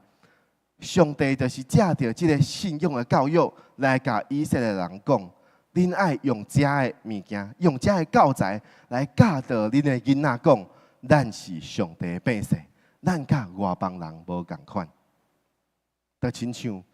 上帝就是藉著這个信仰的教育來共以色列人講：恁愛用遮的物件，用遮的教材來教導恁的囡仔講，咱是上帝的百姓，咱佮外邦人無仝款。就親像，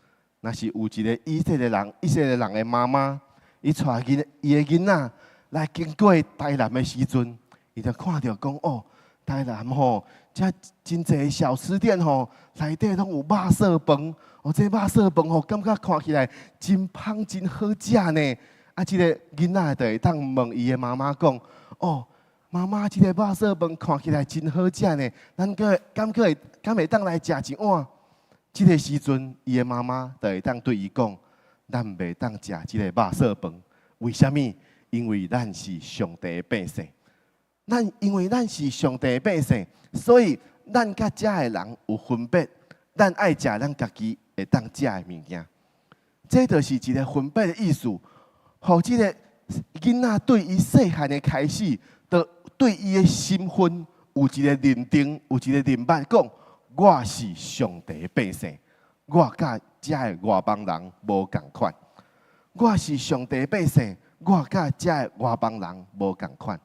若是有一个以色列人，以色列人的媽媽，伊帶伊的囡仔來經過台南的時陣，伊就看著講哦，台南吼，遮真濟小吃店吼，內底攏有肉燥飯，哦，這肉燥飯吼，感覺看起來真芳真好食呢。啊，這个囡仔就會當問伊的媽媽講：哦，媽媽，這个肉燥飯看起來真好食呢，咱閣敢閣會敢會當來食一碗？這个時陣，伊的媽媽就會當對伊講：咱袂當食這个肉燥飯，為啥物？因為咱是上帝的百姓。咱因為咱是上帝的百姓，所以咱佮遮的人有分別。咱愛食咱家己會當食的物件，這就是一个分別的意思。予這个囡仔對伊細漢的開始，就對伊的身份有一个認定，有一个認捌，講我是上帝的百姓，我佮遮的外邦人無仝款。我是上帝的百姓，我佮遮的外邦人無仝款。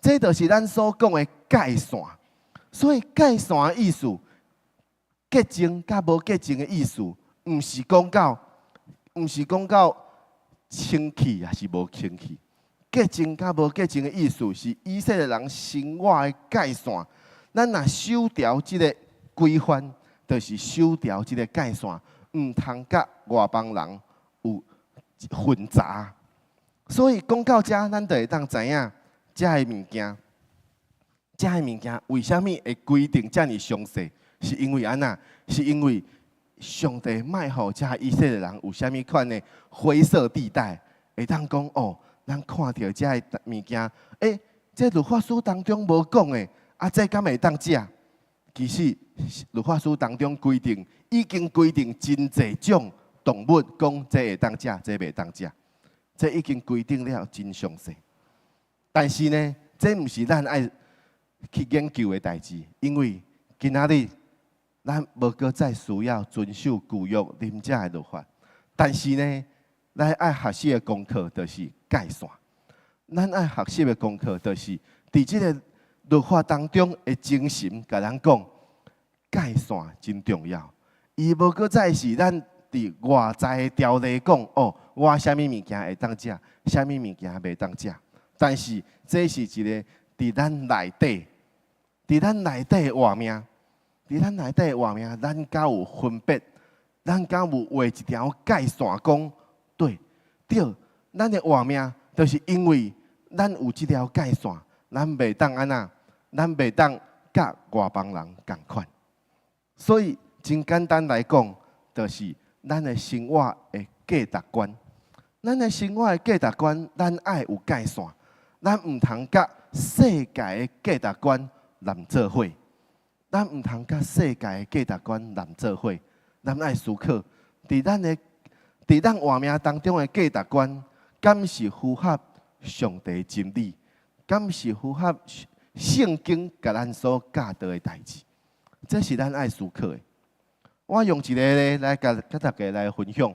這就是咱所講的界線。所以界線的意思，潔淨佮無潔淨的意思，毋是講到清氣抑是無清氣。潔淨佮無潔淨的意思，是以色列人生活的界線。咱若守牢這个規範，就是守牢這个界線，毋通佮外邦人有混雜。所以講到遮，咱就會當知影，遮的物件，遮的物件為啥物會規定遮爾詳細？是因為按怎？是因為上帝莫予遮以色列人有啥物款的灰色地帶，會當講哦，咱看著遮的物件，欸，這律法書當中無講的，啊，這敢會當食？其實律法書當中規定，已經規定真濟種動物，講這會當食，這袂當食，這已經規定了真詳細。但是呢，這毋是咱愛去研究的代誌，因為今仔日咱無閣再需要遵守舊約啉遮的律法。但是呢，咱愛學習的功課就是界線。咱愛學習的功課就是佇這个律法當中的精神，共咱講界線真重要。伊無閣再是咱佇外在的條例講哦，我啥物物件會當食，啥物物件袂當食。但是這是一个佇咱內底的活命，佇咱內底的活命，咱敢有分別，咱敢有畫一條界線，講對對，咱的活命就是因為咱有這條界線，咱袂當按怎，咱袂當佮外邦人仝款。所以真簡單來講，就是咱的生活的價值觀，咱的生活的價值觀，咱愛有界線，咱毋通佮世界的價值觀濫做伙，咱毋通佮世界的價值觀濫做伙，咱愛思考，佇咱活命當中的價值觀，敢是符合上帝真理？敢是符合聖經共咱所教導的代誌？這是咱愛思考的。我用一個例來共大家來分享。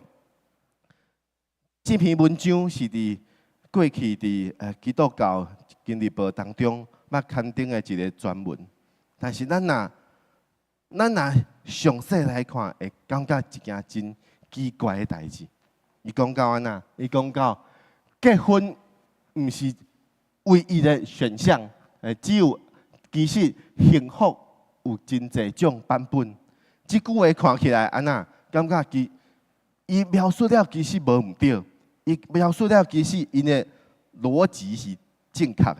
這篇文章是佇過去佇基督教經日報當中捌刊登的一个專文，但是咱若詳細來看，會感覺一件真奇怪的代誌。伊講到按怎？伊講到結婚毋是唯一的選項，只有其實幸福有真濟種版本。這句話看起來按怎？感覺其伊描述了其實無毋對，伊描述了其實𪜶的邏輯是正確的。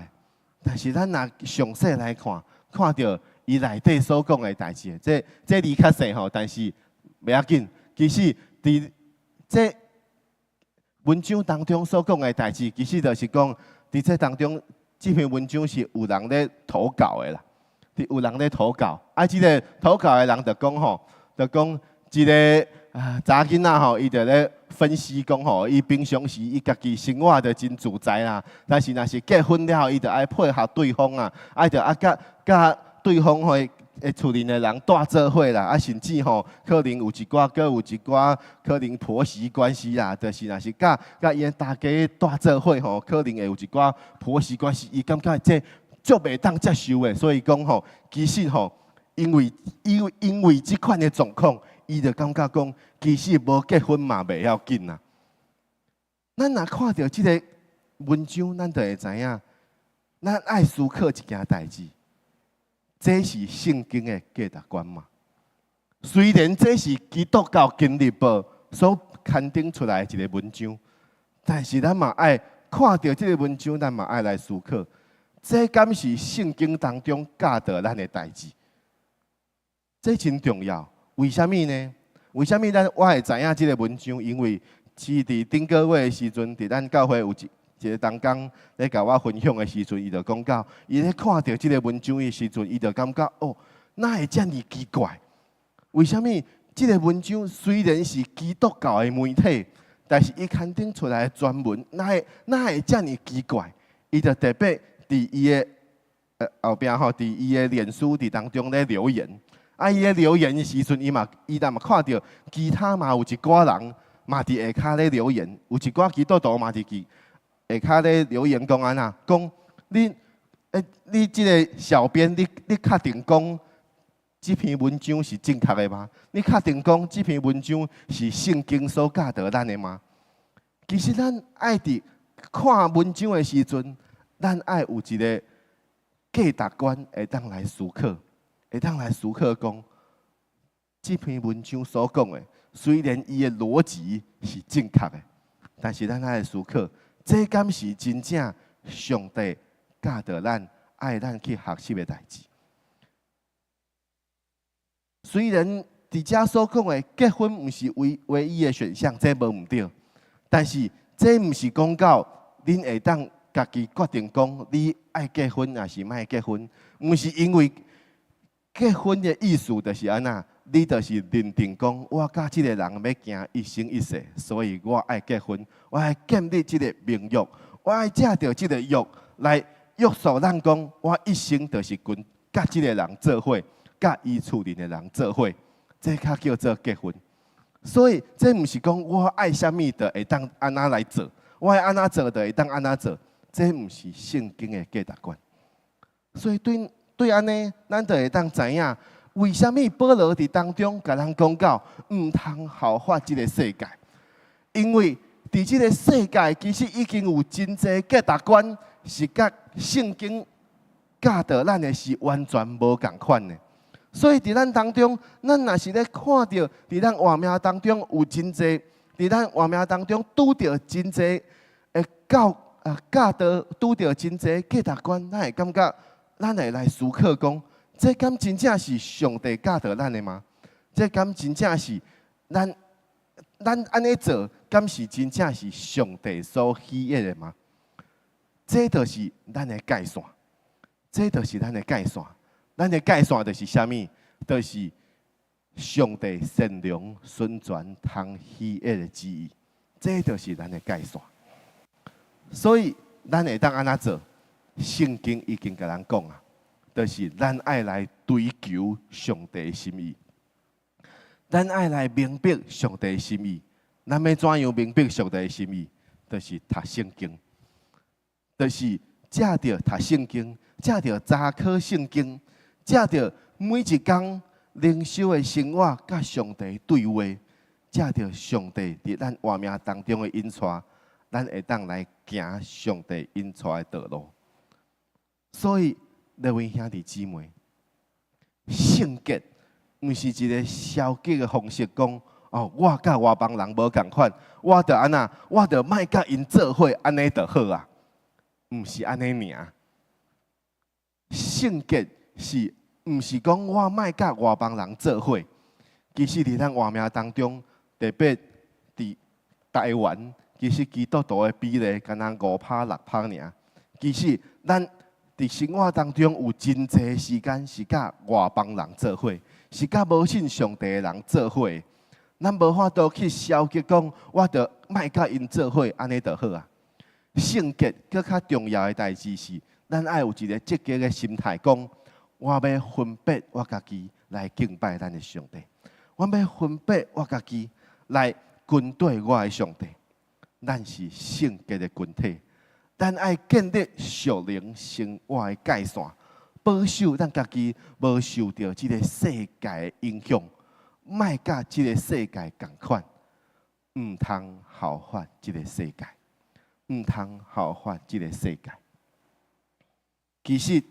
但是咱若詳細來看，看著伊內底所講的代誌，這字較細吼，但是袂要緊。其實佇這文章當中所講的代誌，其實就是講佇這當中，這篇文章是有人咧投稿的啦。有人咧投稿，啊，這个投稿的人就講吼，就講一个查囡仔吼，伊就咧分析講吼，伊平常時伊家己生活就真自在啦，但是若是結婚了後，伊就愛配合對方啊，愛著愛佮對方伙的厝裡的人蹛做伙啦，啊，甚至吼可能有一寡，閣有一寡可能婆媳關係啦，就是若是佮𪜶大家蹛做伙吼，可能會有一寡婆媳關係，伊感覺這足袂當接受的，所以講吼，其實吼，因為這款的狀況，伊就感覺講，其實無結婚嘛袂要緊啦。咱若看著這个文章，咱就會知影，咱愛思考一件代誌，這是聖經的價值觀嗎？雖然這是基督教經日報所刊登出來的一个文章，但是咱嘛愛看著這个文章，咱嘛愛來思考。這敢是聖經當中教導咱的代誌？這真重要。為啥物呢？為啥物咱我會知影這个文章？因為是佇頂個月的時陣，佇咱教會有一个同工咧共我分享的時陣，伊就講到，伊咧看著這个文章的時陣，伊就感覺哦，哪會遮爾奇怪？為啥物這个文章雖然是基督教的媒體，但是伊刊登出來的專文，哪會遮爾奇怪？伊就特別佇伊的後壁吼，佇伊的臉書佇當中咧留言，啊，伊咧留言的時陣，伊嘛伊但嘛看著其他嘛有一寡人嘛佇下跤咧留言，有一寡基督徒嘛佇其下跤咧留言講按怎，講你欸你這个小編，你確定講這篇文章是正確的嗎？你確定講這篇文章是聖經所教導咱的嗎？其實咱愛佇看文章的時陣，咱愛有一个價值觀，會當來思考，會當來思考講，這篇文章所講的，雖然伊的邏輯是正確的，但是咱愛思考，這敢是真正上帝教導咱、愛咱去學習的代誌？雖然佇遮所講的結婚毋是唯一的選項，這無毋對，但是這毋是講到恁會當家己決定講你愛結婚抑是莫結婚，毋是因為結婚的意思就是按怎，你就是認定講我佮這个人欲行一生一世，所以我愛結婚，我愛建立這个盟約，我愛藉著這个約來約束咱講，我一生就是跟佮這个人做伙，佮伊厝裡的人做伙，這較叫做結婚。所以這毋是講我愛啥物就會當按怎來做，我愛按怎做就會當按怎做，這毋是聖經的價值觀。所以對按呢，咱就會當知影，為啥物保羅佇當中共咱講到毋通效法這个世界，因為佇這个世界其實已經有真濟價值觀是佮聖經教導咱的是完全無仝款的。所以佇咱當中，咱若是咧看著佇咱活命當中有真濟，佇咱活命當中拄著真濟的教導，拄著真濟價值觀，咱會感覺，咱會來思考講，這敢真正是上帝教導咱的嗎？這敢真正是咱按呢做，敢是真正是上帝所喜悅的嗎？這就是咱的界線，這就是咱的界線。咱的界線就是啥物？就是上帝善良、純全、通喜悅的旨意。這就是咱的界線。所以，咱會當按怎做？聖經已經共咱講啊，就是咱愛來追求上帝的心意，咱愛來明白上帝的心意。咱欲怎樣明白上帝的心意？就是讀聖經，就是藉著讀聖經，藉著查考聖經，藉著每一工靈修的生活，佮上帝對話，藉著上帝佇咱活命當中的引帶，咱會當來行上帝引帶的道路。所以，各位兄弟姊妹，聖潔毋是一个消極的方式，講哦，我佮外邦人無仝款，我著按怎，我著莫佮𪜶做伙，按呢就好啊。毋是按呢爾。聖潔是毋是講我莫佮外邦人做伙？其實佇咱活命當中，特別佇台灣，其實基督徒的比例敢若5趴6趴爾。其實咱佇生活當中有真濟時間是佮外邦人做伙，是佮無信上帝的人做伙。咱無法度去消極講，我著莫佮𪜶做伙，按呢就好啊。聖潔閣較重要的代誌是，咱愛有一个積極的心態，講我欲分別我家己來敬拜咱的上帝，我欲分別我家己來跟綴我的上帝。咱是聖潔的群體，咱愛建立屬靈生活的界線，保守咱家己無受著這个世界的影響，莫佮這个世界仝款，毋通效法這个世界，毋通效法這个世界。其實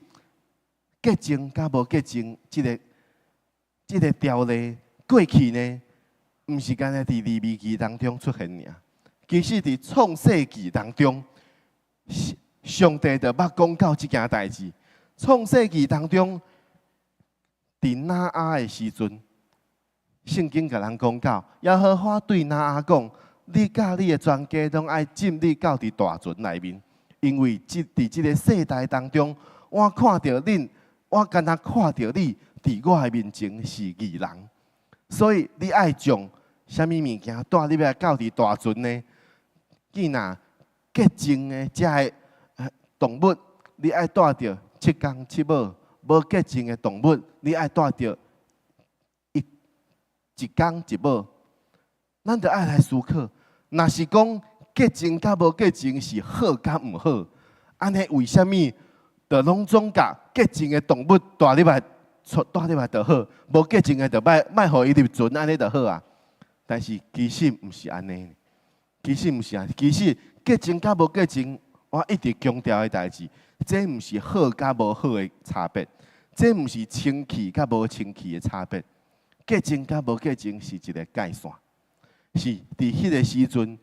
潔淨佮無潔淨，這个條例過去呢，毋是干焦佇利未記當中出現爾。其實佇創世記當中，上帝就捌講到這件代誌。創世記當中，佇挪亞的時陣，聖經共咱講到，耶和華對挪亞講：你佮你的全家攏愛進入到佇大船內面，因為這佇這个世代當中，我看著恁，我敢若看著你佇我的面前是義人，所以你愛將啥物物件帶入來到佇大船呢？既若潔淨的這个動物，你愛帶著7公7母；無潔淨的動物，你愛帶著一公一母，咱就愛來思考，若是講潔淨佮無潔淨是好佮毋好，按呢為啥物就攏總共潔淨的動物帶入來，帶入來就好，無潔淨的就莫莫予伊入船，按呢就好啊？但是其實毋是按呢，其實毋是按呢，其實潔淨佮無潔淨，我一直強調的代誌，這毋是好佮無好的差別，這毋是清氣佮無清氣的差別。潔淨佮無潔淨是一個界線，是佇彼個時陣，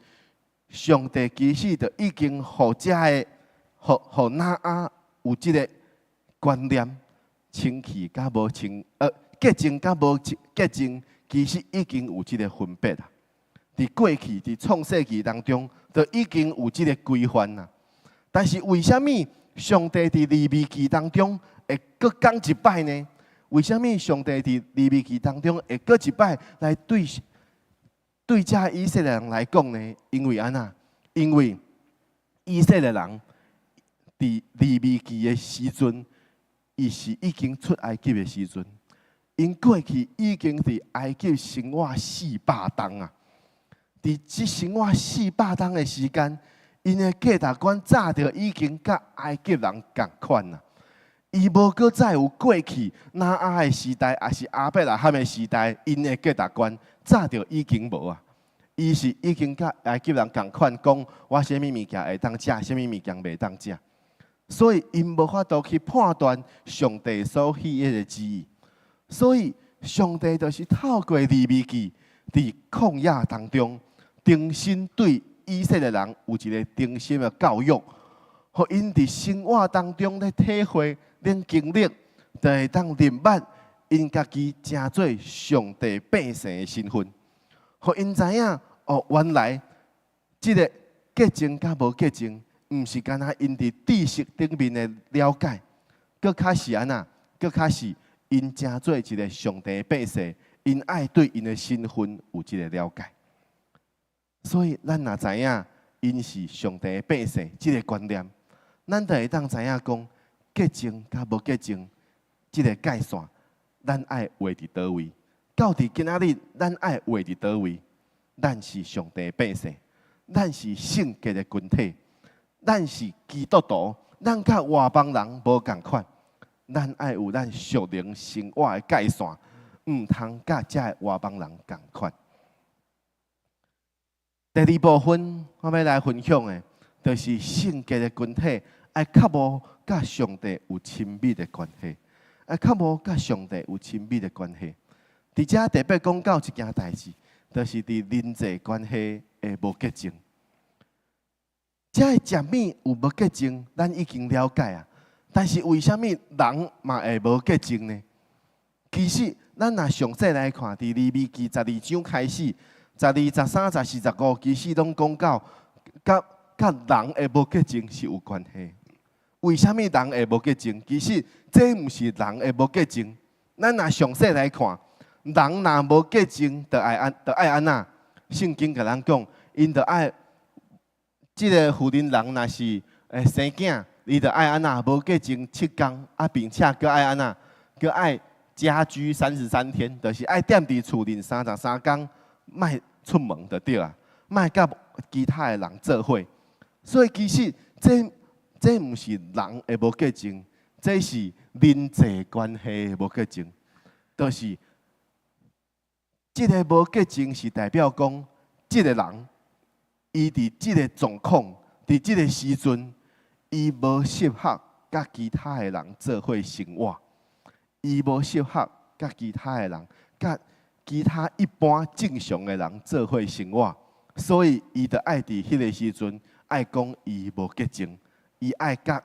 上帝其實就已經予遮个，予挪亞有這個觀念，清氣佮無清，潔淨佮無潔淨，其實已經有這個分別啦。佇過去，佇創世記當中，就已經有這個規範啦。但是為啥物上帝佇利未記當中會閣講一擺呢？為啥物上帝佇利未記當中會閣一擺來對遮以色列人來講呢？因為按怎？因為以色列人佇利未記的時陣，伊是已經出埃及的時陣，𪜶過去已經佇埃及生活400冬啊！佇這生活四百冬的時間，𪜶的價值觀早就已經佮埃及人仝款啦。伊無閣再有過去挪亞的時代，抑是亞伯拉罕的時代，𪜶的價值觀早就已經無啊。伊是已經佮埃及人仝款，講我啥物物件會當食，啥物物件袂當食。所以𪜶無法度去判斷上帝所喜悅的旨意。所以上帝就是透過利未記，佇曠野當中，重新對以色列人有一個重新的教育，予𪜶佇生活當中咧體會、咧經歷，就會當認捌𪜶家己成做上帝百姓的身份，予𪜶知影哦，原來這個潔淨佮無潔淨，毋是干焦𪜶佇知識頂面的了解，閣較是按怎？閣較是𪜶成做一個上帝的百姓，𪜶愛對𪜶的身份有這個了解。所以，咱若知影𪜶是上帝的百姓，這個觀念，咱就會當知影講潔淨佮無潔淨，這個界線，咱愛畫佇佗位？到佇今仔日，咱愛畫佇佗位？咱是上帝的百姓，咱是聖潔的群體，咱是基督徒，咱佮外邦人無仝款，咱愛有咱屬靈生活的界線，毋通佮遮个外邦人仝款。第二部分，我欲來分享的，就是聖潔的群體愛較無佮上帝有親密的關係，愛較無佮上帝有親密的關係。佇遮特別講到一件代誌，就是佇人際關係的無潔淨。遮个食物有無潔淨，咱已經了解啊。但是為啥物人嘛會無潔淨呢？其實，咱若詳細來看，佇利未記12章開始，12、13、14、15，其實攏講到，佮人的無潔淨是有關係。為啥物人會無潔淨？其實這毋是人的無潔淨。咱若詳細來看，人若無潔淨，就愛按怎？聖經共咱講，𪜶就愛，這个婦人人若是會生囝，伊就愛按怎？無潔淨7工，啊，並且閣愛按怎？閣愛家居33天，就是愛踮佇厝裡33工，莫出門就對啊，莫佮其他的人做伙。所以其實這毋是人的無潔淨，這是人際關係的無潔淨，就是這个無潔淨是代表講，這个人伊佇這个狀況，佇這个時陣，伊無適合佮其他的人做伙生活，伊無適合佮其他的人，佮其他一般正常的人做伙生活，所以伊就愛佇彼个時陣愛講伊無潔淨，伊愛佮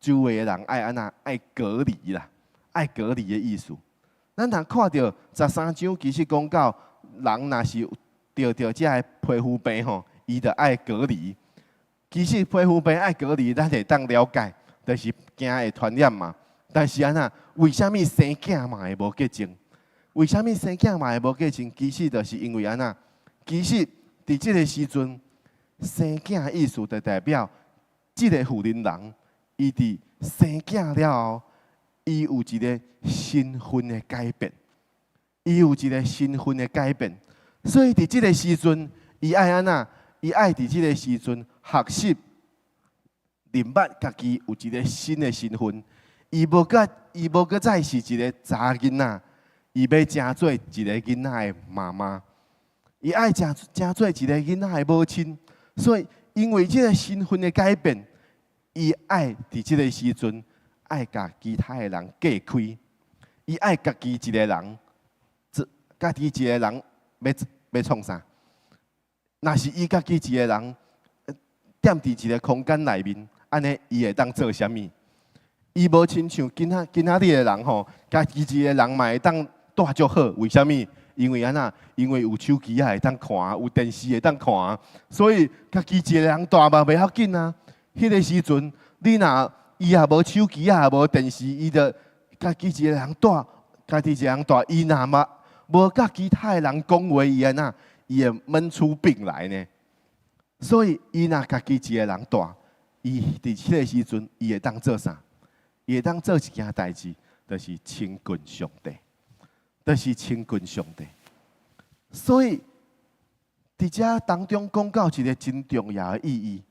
周圍的人愛按怎？愛隔離啦，愛隔離的意思。咱通看著13章，其實講到人若是著著這个皮膚病吼，伊就愛隔離。其實皮膚病愛隔離，咱會當了解，就是驚會傳染嘛。但是按怎？為啥物生囝嘛會無潔淨？為啥物生囝嘛會無潔淨？其實就是因為按怎？其實佇這个時陣，生囝意思就代表這个婦人人，伊佇生囝了後，伊有一个身份的改變。伊有一个身份的改變，所以佇這个時陣，伊愛按怎？伊愛佇這个時陣學習認捌家己有一个新的身份。伊無閣再是一个查囡仔，伊欲成做一个囡仔的媽媽。伊愛成做一个囡仔的母親，所以因為這个身份的改變，伊愛佇這个時陣愛共其他的人隔開，伊愛家己一个人，做家己一个人欲創啥？若是伊家己一个人踮佇一个空間內面，按呢伊會當做啥物？伊無親像今仔日的人吼，家己一個人嘛會當蹛足好。為啥物？因為按怎？因為有手機仔會當看，有電視會當看，所以家己一個人蹛嘛袂要緊啊。彼个時陣，你若伊也無手機仔，也無電視，伊就家己一個人蹛，家己一個人蹛。伊若嘛無佮其他的人講話，伊按怎？伊會悶出病來呢。所以，伊若家己一個人蹛，伊佇彼个時陣，伊會當做啥？伊會當做一件代誌，就是親近上帝，就是親近上帝。所以，佇遮當中講到一个真重要的意義，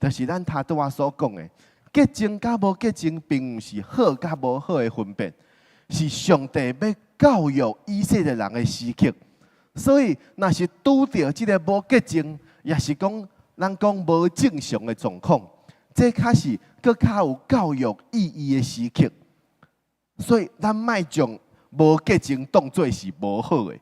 就是咱頭拄仔所講的，潔淨佮無潔淨，並毋是好佮無好的分別，是上帝欲教育以色列人的時刻。所以，若是拄著這个無潔淨，抑是講咱講無正常的狀況，這較是閣較有教育意義的時刻。所以，咱莫將無潔淨當做是無好的，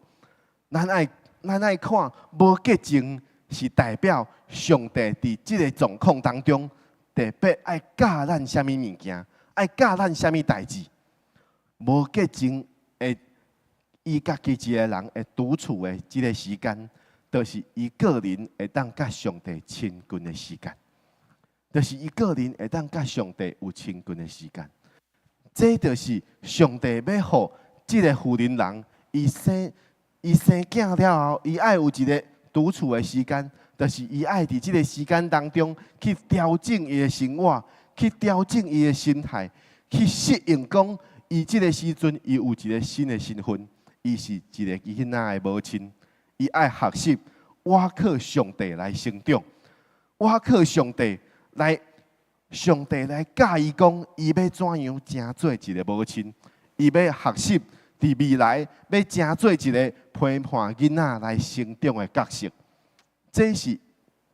咱愛看無潔淨是代表上帝佇這个狀況當中特別愛教咱啥物物件，愛教咱啥物代誌。無潔淨的，伊家己一个人會獨處的這个時間，就是伊個人會當佮上帝親近的時間，就是伊個人會當佮上帝有親近的時間。這就是上帝欲予這个婦人人，伊生囝了後，伊愛有一个獨處的時間，就是伊愛佇這个時間當中去調整伊的生活，去調整伊的心態，去適應講伊這个時陣伊有一个新的身份，伊是一个囡仔的母親，伊愛學習倚靠上帝來成長，倚靠上帝來，上帝來教伊講，伊欲怎樣成做一个母親，伊欲學習佇未來欲成做一个陪伴囡仔來成長的角色。這是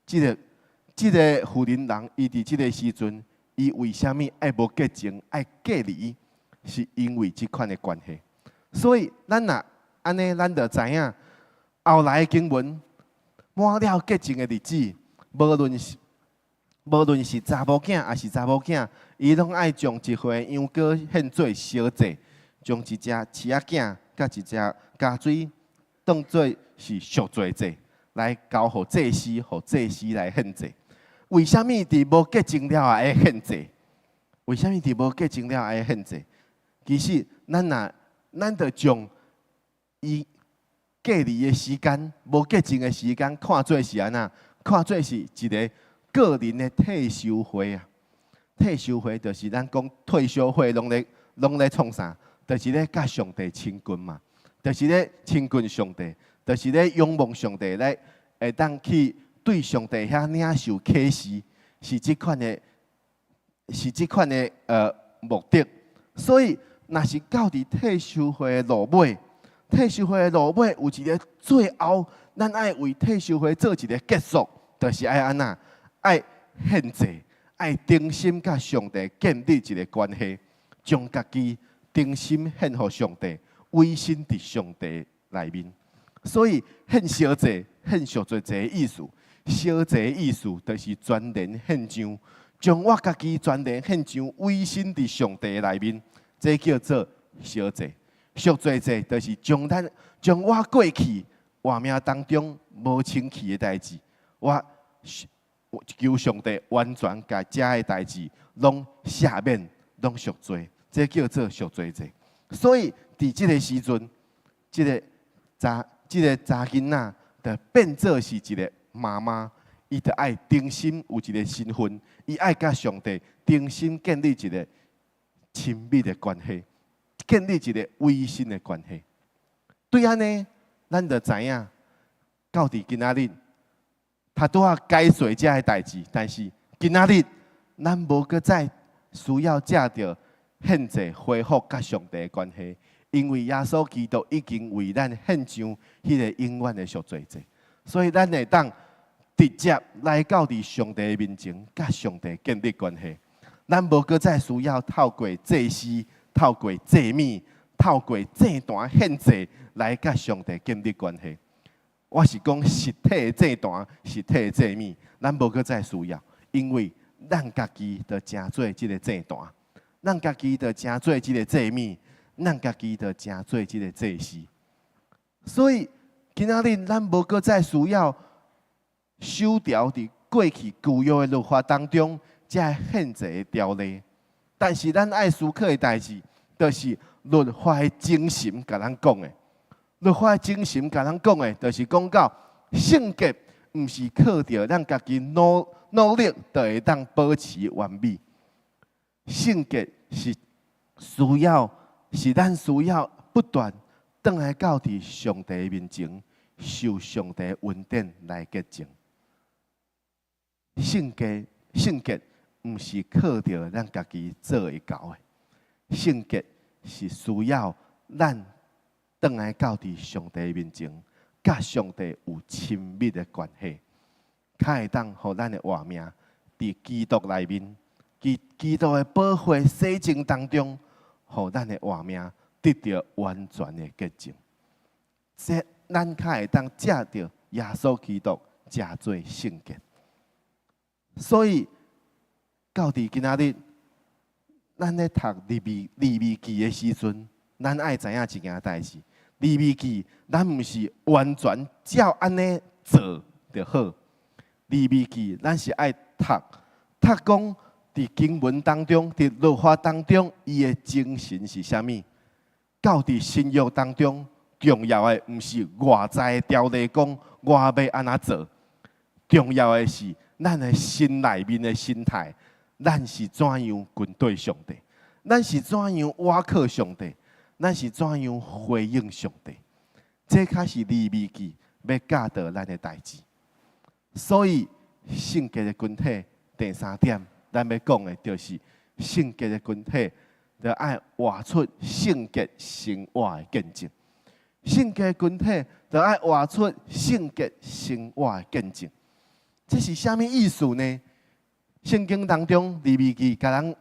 這个婦人人，伊佇這个時陣，伊為啥物愛無潔淨、愛隔離，是因為這款的關係。所以，咱若按呢，咱就知影後來的經文滿了潔淨的日子，無論是查某囝抑是查某囝，伊攏愛將一歲羊羔獻做燒祭，將一隻飼仔囝佮一隻家水當做是贖罪祭，來交予祭司，予祭司來獻祭。為啥物佇無潔淨了後愛獻祭？為啥物佇無潔淨了後愛獻祭？其實，咱若咱著將伊隔離的時間、無潔淨的時間，看做是按怎？看做是一个個人的退休會啊！退休會就是咱講退休會，攏咧創啥？就是咧佮上帝親近嘛，就是咧親近上帝，就是咧仰望上帝，咧會當去對上帝遐領受啟示，是這款的目的。所以，若是到佇退休會的落尾，退休會的落尾有一个最後，咱愛為退休會做一个結束，就是愛按怎？愛獻祭，愛重新佮上帝建立一个關係，將家己重新獻予上帝，委身佇上帝內面。所以獻燒祭、獻贖罪祭的意思，燒祭的意思就是全然獻上，將我家己全然獻上，委身佇上帝內面，這叫做燒祭。贖罪祭就是將我過去活命當中無清氣的代誌，我求上帝完全共這个代誌攏赦免，攏贖罪，這叫做贖罪祭。所以佇這个時陣，這个查囡仔就變做是一个媽媽，伊就愛重新有一个身份，伊愛佮上帝重新建立一个親密的關係，建立一个委身的關係。對按呢，咱就知影，到佇今仔日，他拄仔解說這个代誌，但是今仔日咱無閣再需要藉著獻祭恢復佮上帝的關係，因為耶穌基督已經為咱獻上彼个永遠的贖罪祭，所以咱會當直接來到佇上帝的面前，佮上帝建立關係。咱無閣再需要透過祭司、透過祭物、透過祭壇獻祭來佮上帝建立關係。我是講實體的祭壇、實體的祭物，咱無閣再需要，因為咱家己就成做這个祭壇，咱家己就成做這个祭物，咱家己就成做這个祭司。所以今仔日咱無閣再需要守牢佇過去舊約的律法當中，這獻祭的條例。但是咱愛思考的代誌，就是律法的精神共咱講的。律法的精神共咱講的，就是講到聖潔，毋是靠著咱家己努努力就會當保持完美。聖潔是需要，是咱需要不斷轉來到佇上帝面前，受上帝恩典來潔淨。聖潔，聖潔毋是靠著咱家己做會到的，聖潔是需要咱轉來到佇上帝面前，佮上帝有親密的關係，較會當予咱的活命佇基督內面，佇基督的寶血洗淨當中，予咱的活命得著完全的潔淨。這咱較會當藉著耶穌基督成做聖潔。所以到佇今仔日，咱咧讀利未利未記的時陣，咱愛知影一件代誌。利未記，咱毋是完全照按呢做就好。利未記，咱是愛讀讀講佇經文當中，佇律法當中，伊的精神是啥物？到佇新約當中，重要的毋是外在的條例講我欲按怎做，重要的是咱的心內面的心態，咱是怎樣跟對上帝？咱是怎樣倚靠上帝？咱是怎樣回應上帝？這較是利未記欲教導咱的代誌。所以聖潔的群體第三點，咱欲講的就是聖潔的群體，著愛活出聖潔生活的見證。聖潔的群體著愛活出聖潔生活的見證。這是啥物意思呢？聖經當中利未記共咱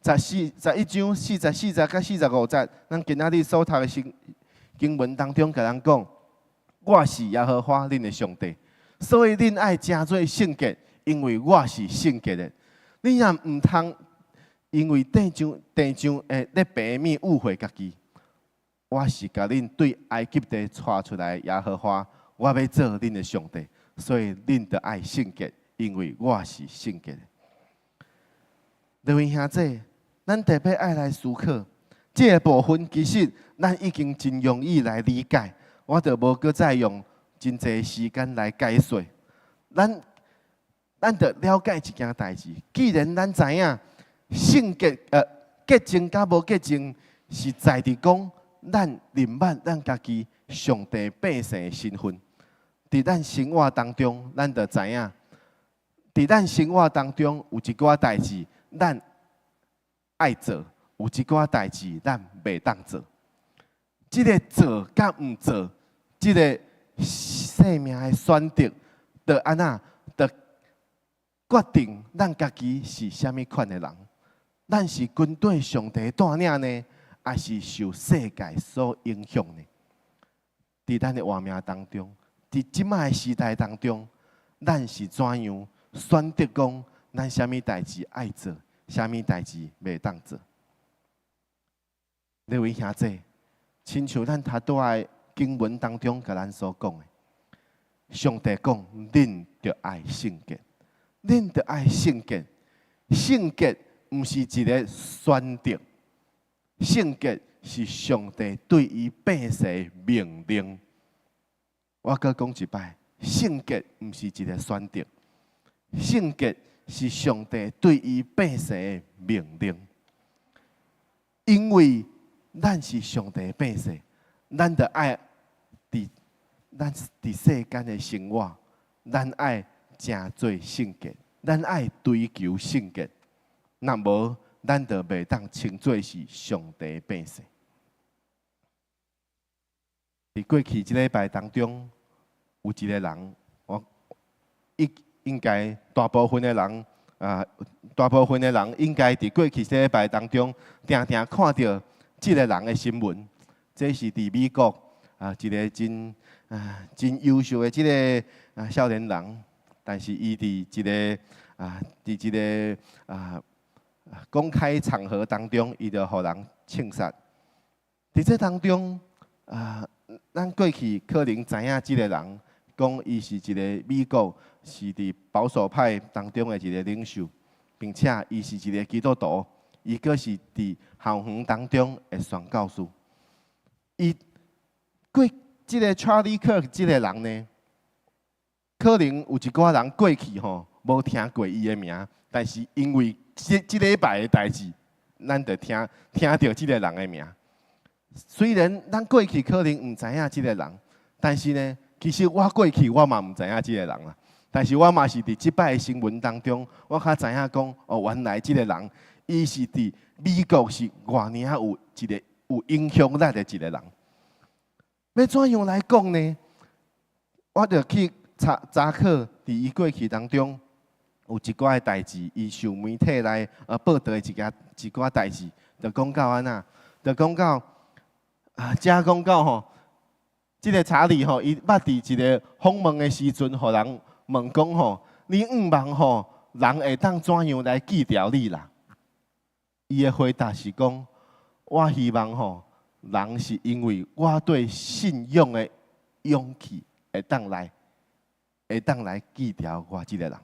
11章44節佮45節，咱今仔日所讀的聖經文當中，共咱講：我是耶和華恁的上帝，所以恁愛成做聖潔，因為我是聖潔的。恁也毋通因為地上咧白物污穢家己。我是共恁對埃及地帶出來的耶和華，我欲做恁的上帝，所以恁著愛聖潔，因為我是聖潔的。各位兄弟，咱特別愛來思考這个部分，其實咱已經真容易來理解，我就無閣再用真濟時間來解說。咱著了解一件代誌，既然咱知影聖潔潔淨佮無潔淨，是在佇講咱認捌咱家己上帝百姓的身份，佇咱生活當中，咱就知影，佇咱生活當中有一寡代誌，咱愛做，有一寡代誌咱袂當做。這个做佮毋做，這个生命的選擇，就按怎，就決定咱家己是啥物款的人。咱是跟綴上帝帶領呢，抑是受世界所影響呢？佇咱的活命當中，佇這擺的時代當中，咱是怎樣選擇講咱啥物代誌愛做，啥物代誌袂當做？各位兄弟，親像咱頭拄仔經文當中共咱所講的，上帝講，恁著愛聖潔，恁著愛聖潔，聖潔毋是一个選擇，聖潔是上帝對伊百姓的命令。我閣講一擺，聖潔毋是一个選擇，聖潔是上帝對伊百姓的命令。因為咱是上帝的百姓，咱著愛咱佇世間的生活，咱愛成做聖潔，咱愛追求聖潔。若無，咱就袂當稱做是上帝的百姓。佇過去這禮拜當中，有一個人，我應該大部分的人啊，大部分的人應該佇過去這禮拜當中，定定看著這个人的新聞。這是佇美國啊，一个真優秀的這个少年人，但是伊佇一个公開場合當中，伊就予人槍殺。佇這當中啊，咱過去可能知影這个人，講伊是一个美國是佇保守派當中的一个領袖，並且伊是一个基督徒，伊閣是佇校園當中的宣教師。伊過這个 Charlie Kirk 這个人呢，可能有一寡人過去吼無聽過伊的名，但是因為這禮拜的代誌，咱就聽著這个人的名。雖然咱過去可能毋知影這个人，但是呢，其實我過去我嘛毋知影這个人啦。但是我嘛是佇這擺的新聞當中，我較知影講哦，原來這个人，伊是佇美國是偌爾有一个有影響力的一个人。欲怎樣來講呢？我就去查查考，佇伊過去當中有一寡的代誌，伊受媒體來報導的一寡代誌，就講到按怎，就講到啊，遮講到吼，這个查理吼，伊捌佇一个訪問的時陣，予人問講吼，你向望吼，人會當怎樣來記著你啦？伊的回答是講，我希望吼，人是因為我對信仰的勇氣，會當來記著我這个人，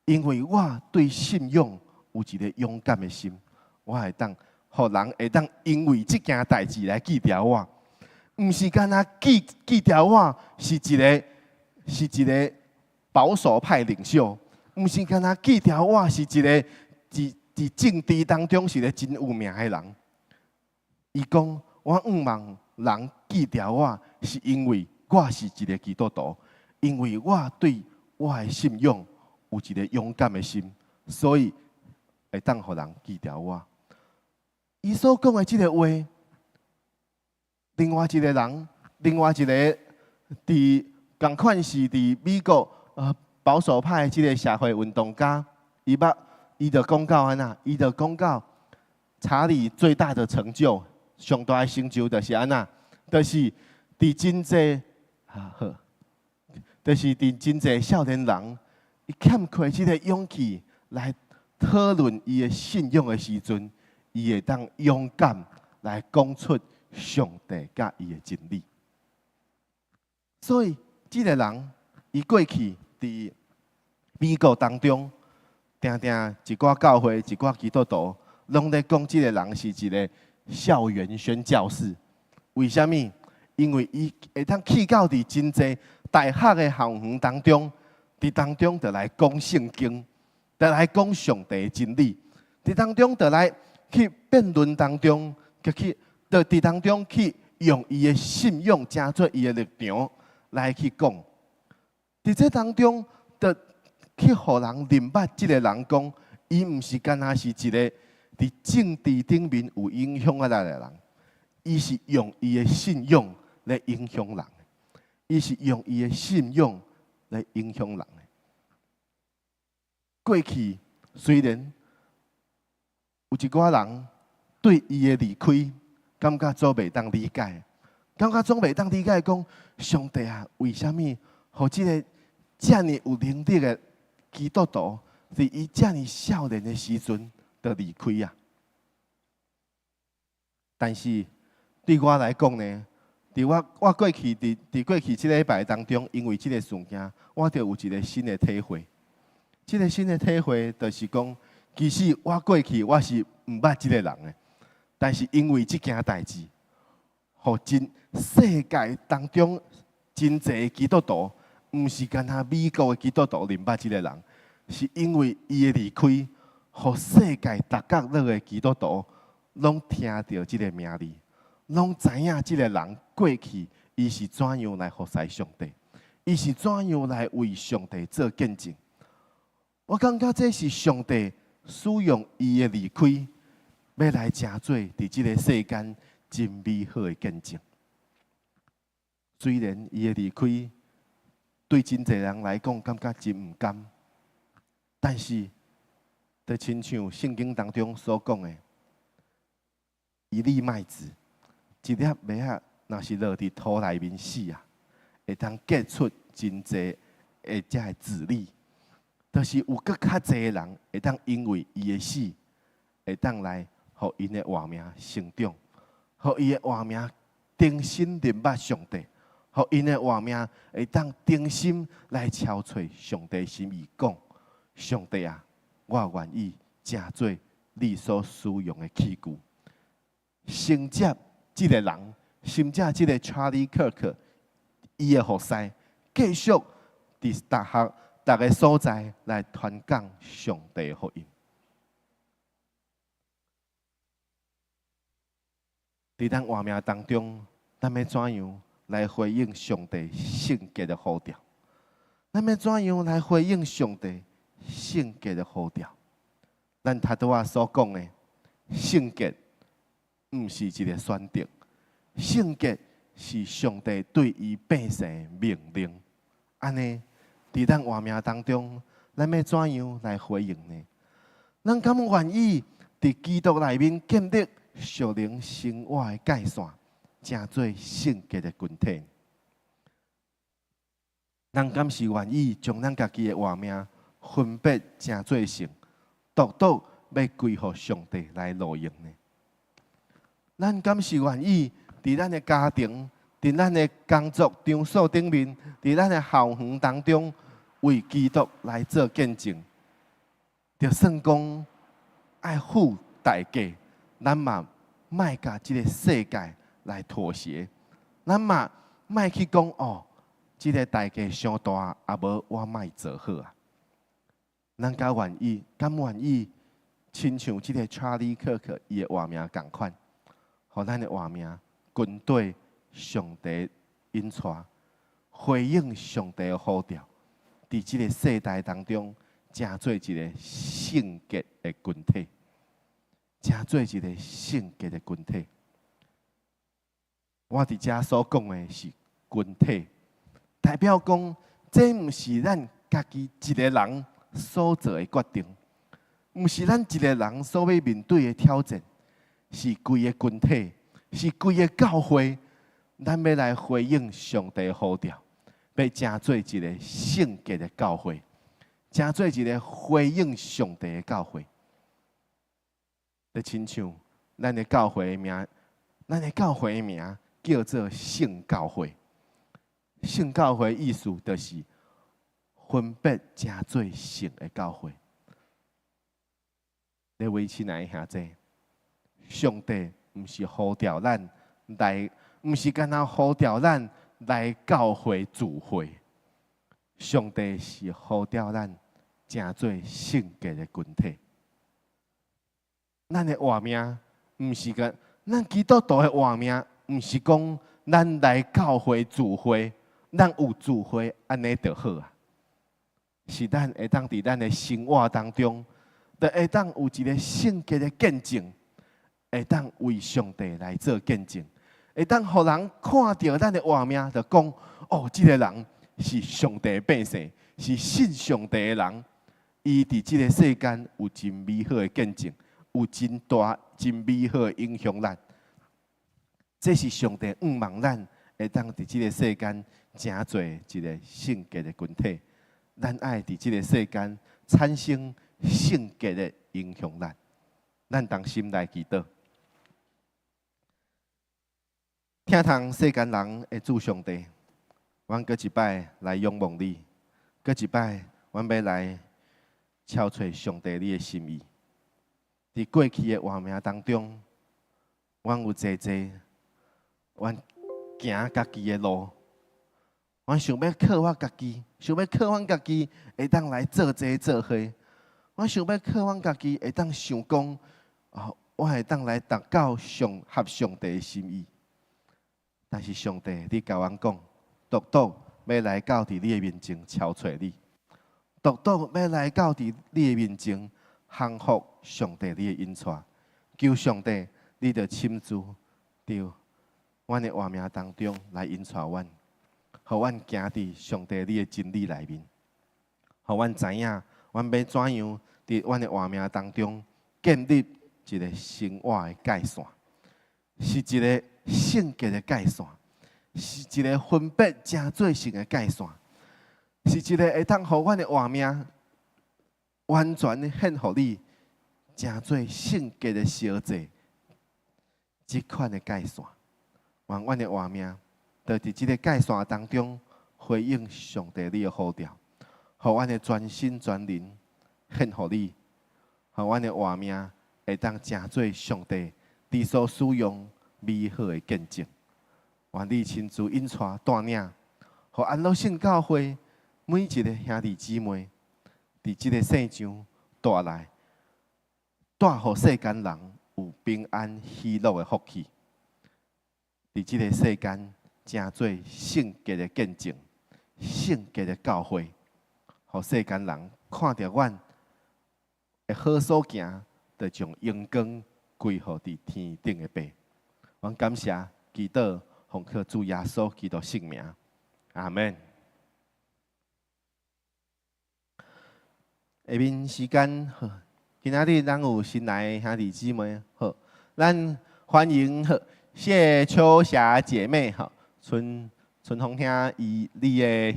因為我對信仰有一个勇敢的心，我會當予人會當因為這件代誌來記著我，毋是干焦記著我是一个保守派領袖，毋是干焦記著我是一个佇政治當中是一個真有名的人。伊講，我向望人記著我，是因為我是一个基督徒，因為我對我的信仰有一个勇敢的心，所以會當予人記著我。伊所講的這个話，另外一个人，另外一个佇仝款是佇美國保守派的這个社會運動家，伊就講到按怎，伊就講到查理最大的成就，上大的成就就是按怎，就是佇真濟啊好，就是佇真濟少年人，伊欠缺這个勇氣來討論伊的信仰的時陣，伊會當勇敢來講出上帝佮伊的真理。所以，這个人伊過去佇美國當中，定定一寡教會、一寡基督徒，攏咧講這个人是一个校園宣教士。為啥物？因為伊會當去到佇真濟大學的校園當中，佇當中就來講聖經，就來講上帝的真理，佇當中就來去辯論當中，去，就佇當中去用伊的信仰，成做伊的立場來去講。佇這當中，就去予人認捌這个人講，伊毋是干焦是一个佇政治頂面有影響力的人，伊是用伊的信仰來影響人，伊是用伊的信仰來影響人。過去雖然有一寡人對伊的離開感覺做袂當理解，感覺總袂當理解講上帝啊，為啥物予這个遮爾有能力的基督徒，佇伊遮爾少年的時陣就離開啊？但是對我來講呢，佇我過去佇過去這禮拜當中，因為這个事件，我就有一个新的體會。這个新的體會就是講，其實我過去我是毋捌這个人的，但是因為這件代誌，予真世界當中真濟基督徒，毋是干焦美國的基督徒認捌這个人，是因為伊的離開，予世界逐角落的基督徒攏聽著這个名字，攏知影這个人過去伊伊是怎樣來服侍上帝？伊是怎樣來為上帝做見證？我感覺這是上帝使用伊的離開，欲來成做佇這个世間真美好的見證。雖然伊的離開對真濟人來講感覺真毋甘，但是，就親像聖經當中所講的，一粒麥子，一粒麥仔，若是落佇土內面死啊，會當結出真濟的這个子粒。就是有閣較濟人會當因為伊的死，會當來予𪜶的活命成長，予伊的活命重新認捌上帝，予𪜶的活命會當重新來敲揣上帝心意，講上帝啊，我願意成做你所使用的器具，承接這个人，承接這个 Charlie Kirk，伊的服侍，繼續佇大學逐个所在來傳講上帝福音。佇咱活命當中，咱欲怎樣來回應上帝聖潔的呼召？咱欲怎樣來回應上帝聖潔的呼召？咱頭拄仔所講的聖潔，毋是一个選擇，聖潔是上帝對伊百姓的命令。按呢，佇咱活命當中，咱欲怎樣來回應呢？咱敢願意佇基督內面建立屬靈生活的界線，成做聖潔的群體？咱敢是願意將咱家己的活命分別成做聖，獨獨欲歸予上帝來路用呢？咱敢是願意佇咱的家庭、佇咱的工作場所頂面、佇咱的校園當中，為基督來做見證？就算講愛付代價，咱嘛莫共這个世界來妥協，咱嘛莫去講哦，這个代價傷大，啊無我莫做好啊。咱敢願意，敢願意，親像這个 Charlie Kirk 伊的活命仝款，予咱的活命跟綴上帝引帶，回應上帝的呼召，佇這个世代當中，成做一个聖潔的群體，成做一个聖潔的群體。我佇遮所講的是群體，代表講這毋是咱家己一个人所做的決定，毋是咱一个人所欲面對的挑戰，是規个群體，是規个教會，咱欲來回應上帝呼召，欲成做一个聖潔的教會，成做一个回應上帝的教會。就親像咱的教會的名，咱的教會的名叫做聖教會。聖教會意思就是分別成做聖的教會。各位親愛的兄弟，上帝毋是呼召咱來，毋是干焦呼召咱來教會聚會。上帝是呼召咱成做聖潔的群體。咱的活命毋是個，咱基督徒的活命毋是講咱來教會聚會，咱有聚會按呢就好啊。是咱會當佇咱的生活當中，就會當有一个聖潔的見證，會當為上帝來做見證，會當予人看著咱的活命，就講哦，這个人是上帝的百姓，是信上帝的人，伊佇這个世間有真美好的見證，有真大、真美好的影響力。這是上帝向望咱會當佇這个世間成做一个聖潔的群體。咱愛佇這个世間產生聖潔的影響力。咱同心來祈禱。疼痛世間人的主上帝，阮閣一擺來仰望你，閣一擺，阮欲來敲揣上帝你的心意。佇過去的活命當中，阮有濟濟，阮行家己的路，阮想欲靠我家己，想欲靠阮家己會當來做這做彼，阮想欲靠阮家己會當想講，哦，我會當來達到上合上帝的心意。但是上帝，你共阮講，獨獨欲來到佇你的面前朝揣你，獨獨欲來到佇你的面前降服上帝你的引帶，求上帝，你著親自佇阮的活命當中來引帶阮，予阮行佇上帝你的真理內面，予阮知影，阮欲怎樣佇阮的活命當中建立一个生活的界線，是一个聖潔的界線，是一个分別成做聖的界線，是一个會當予阮的活命完全獻予你，成做聖潔的燒祭，這款的界線，願阮的活命，就佇這个界線當中回應上帝你的呼召，予阮的全心全靈獻予你，予阮的活命會當成做上帝你所使用美好的見證。願你親自引帶帶領，予安樂聖教會每一个兄弟姊妹，佇這个世上帶來帶予世間人有平安喜樂的福氣，佇這个世間成做聖潔的見證、聖潔的教會，予世間人看著阮的好所行，就將榮光歸予佇天頂的父。阮感謝祈禱，奉靠主耶穌基督聖名，阿門。下面時間，好，今仔日咱有新來的兄弟姊妹，好，咱歡迎好謝秋霞姐妹，吼，春春風兄伊你的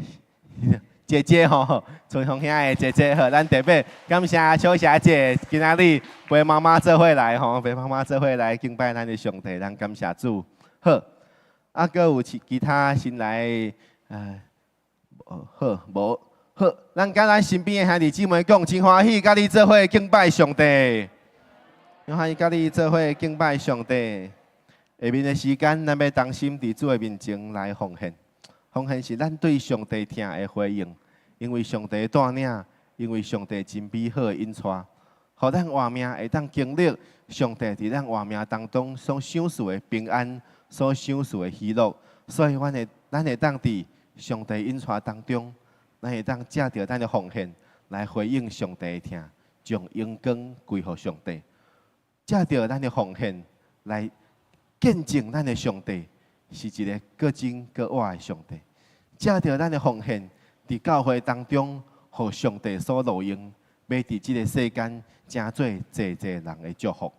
姐姐吼，春風兄的姐姐，好，咱特別感謝秋霞姐今仔日陪媽媽做伙來吼，陪媽媽做伙來敬拜咱的上帝，咱感謝主，好，啊，閣有其他新來的，好，無。好，咱佮咱身邊的兄弟姊妹講，真歡喜佮你做伙敬拜上帝，真歡喜佮你做伙敬拜上帝。下面的時間，咱欲同心佇主的面前來奉獻。奉獻是咱對上帝疼的回應，因為上帝帶領，因為上帝真美好的引帶，予咱活命會當經歷上帝佇咱活命當中所賞賜的平安，所賞賜的喜樂。所以，咱會當佇上帝引帶當中，咱會當藉著咱的奉獻來回應上帝的疼，將榮光歸予上帝。藉著咱的奉獻來見證咱的上帝是一个閣真閣活的上帝。藉著咱的奉獻，佇教會當中，予上帝所錄用，欲佇這个世間成做濟濟人的祝福。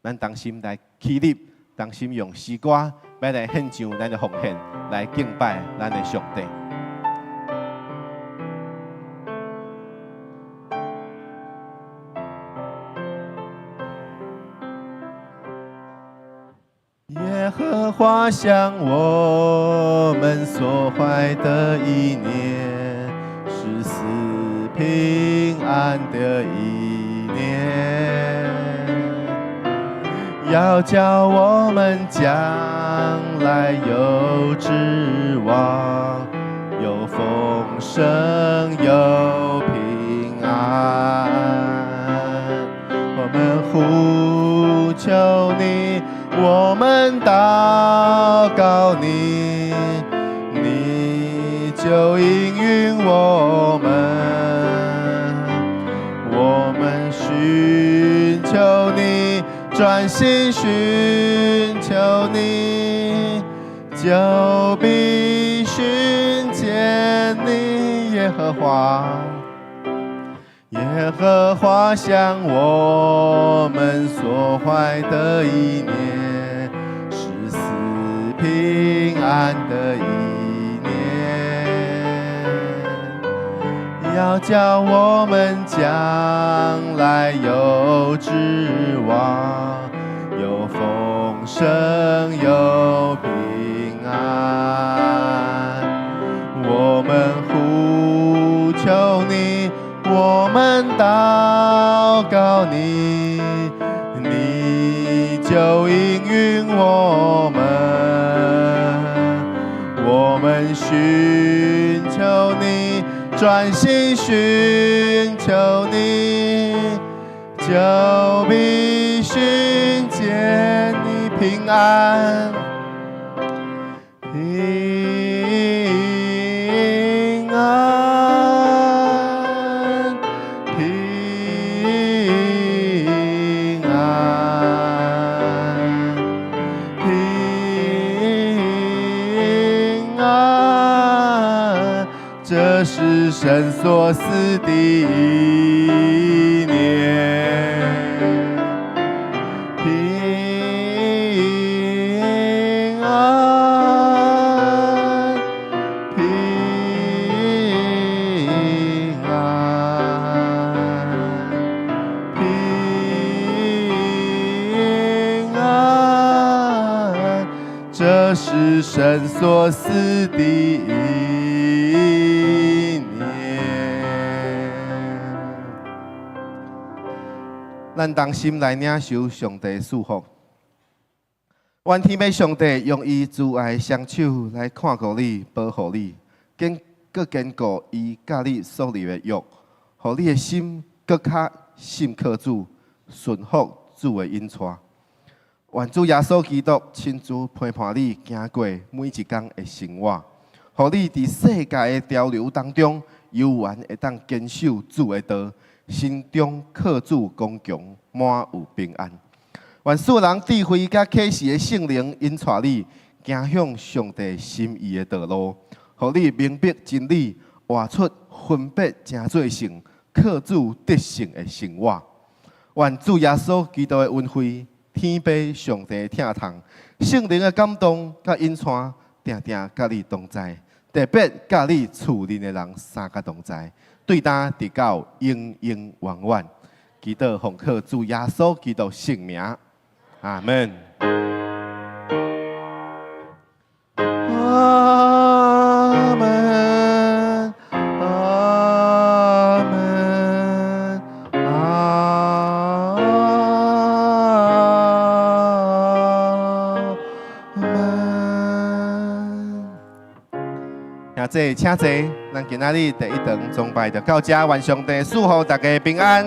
咱同心來起立，同心用詩歌欲來獻上咱的奉獻，來敬拜咱的上帝。耶和華向我們所懷的意念，是賜平安的意念，要叫我們將來有指望，有豐盛，有平安。我們呼求你，我們禱告你，你就應允我們。我們尋求你，專心尋求你，就必尋見你，耶和華。耶和華向我們所懷的意念，是賜平安的意念，要叫我們將來有指望，有豐盛，有平安。我們呼求你，我們禱告你，你就應允我們。我們尋求你，專心尋求你，就必尋見你平安。這是神所賜的一年。平安，平安，平安，這是神所賜的一年。咱同心來領受上帝賜福。願天父上帝用伊慈愛雙手來看顧你、保護你，堅閣堅固伊佮你所立的約，予你的心閣較信靠主、順服主的引帶。願主耶穌基督親自陪伴你行過每一工的生活，予你佇世界的潮流當中，猶原會當堅守主的道，心中靠主剛強，滿有平安。願賜人智慧佮啟示的聖靈引帶你，行向上帝心意的道路，予你明白真理，活出分別成做聖、靠主得勝的生活。願主耶穌基督的恩惠、天父上帝的疼痛、聖靈的感動佮引帶，定定佮你同在，特別佮你厝內的人三個同在，對今直到永永遠遠。祈禱奉靠主耶穌基督聖名，阿門。阿門，阿門，阿門。兄弟，請坐。咱今仔日第一堂崇拜就到這，願上帝賜福大家平安。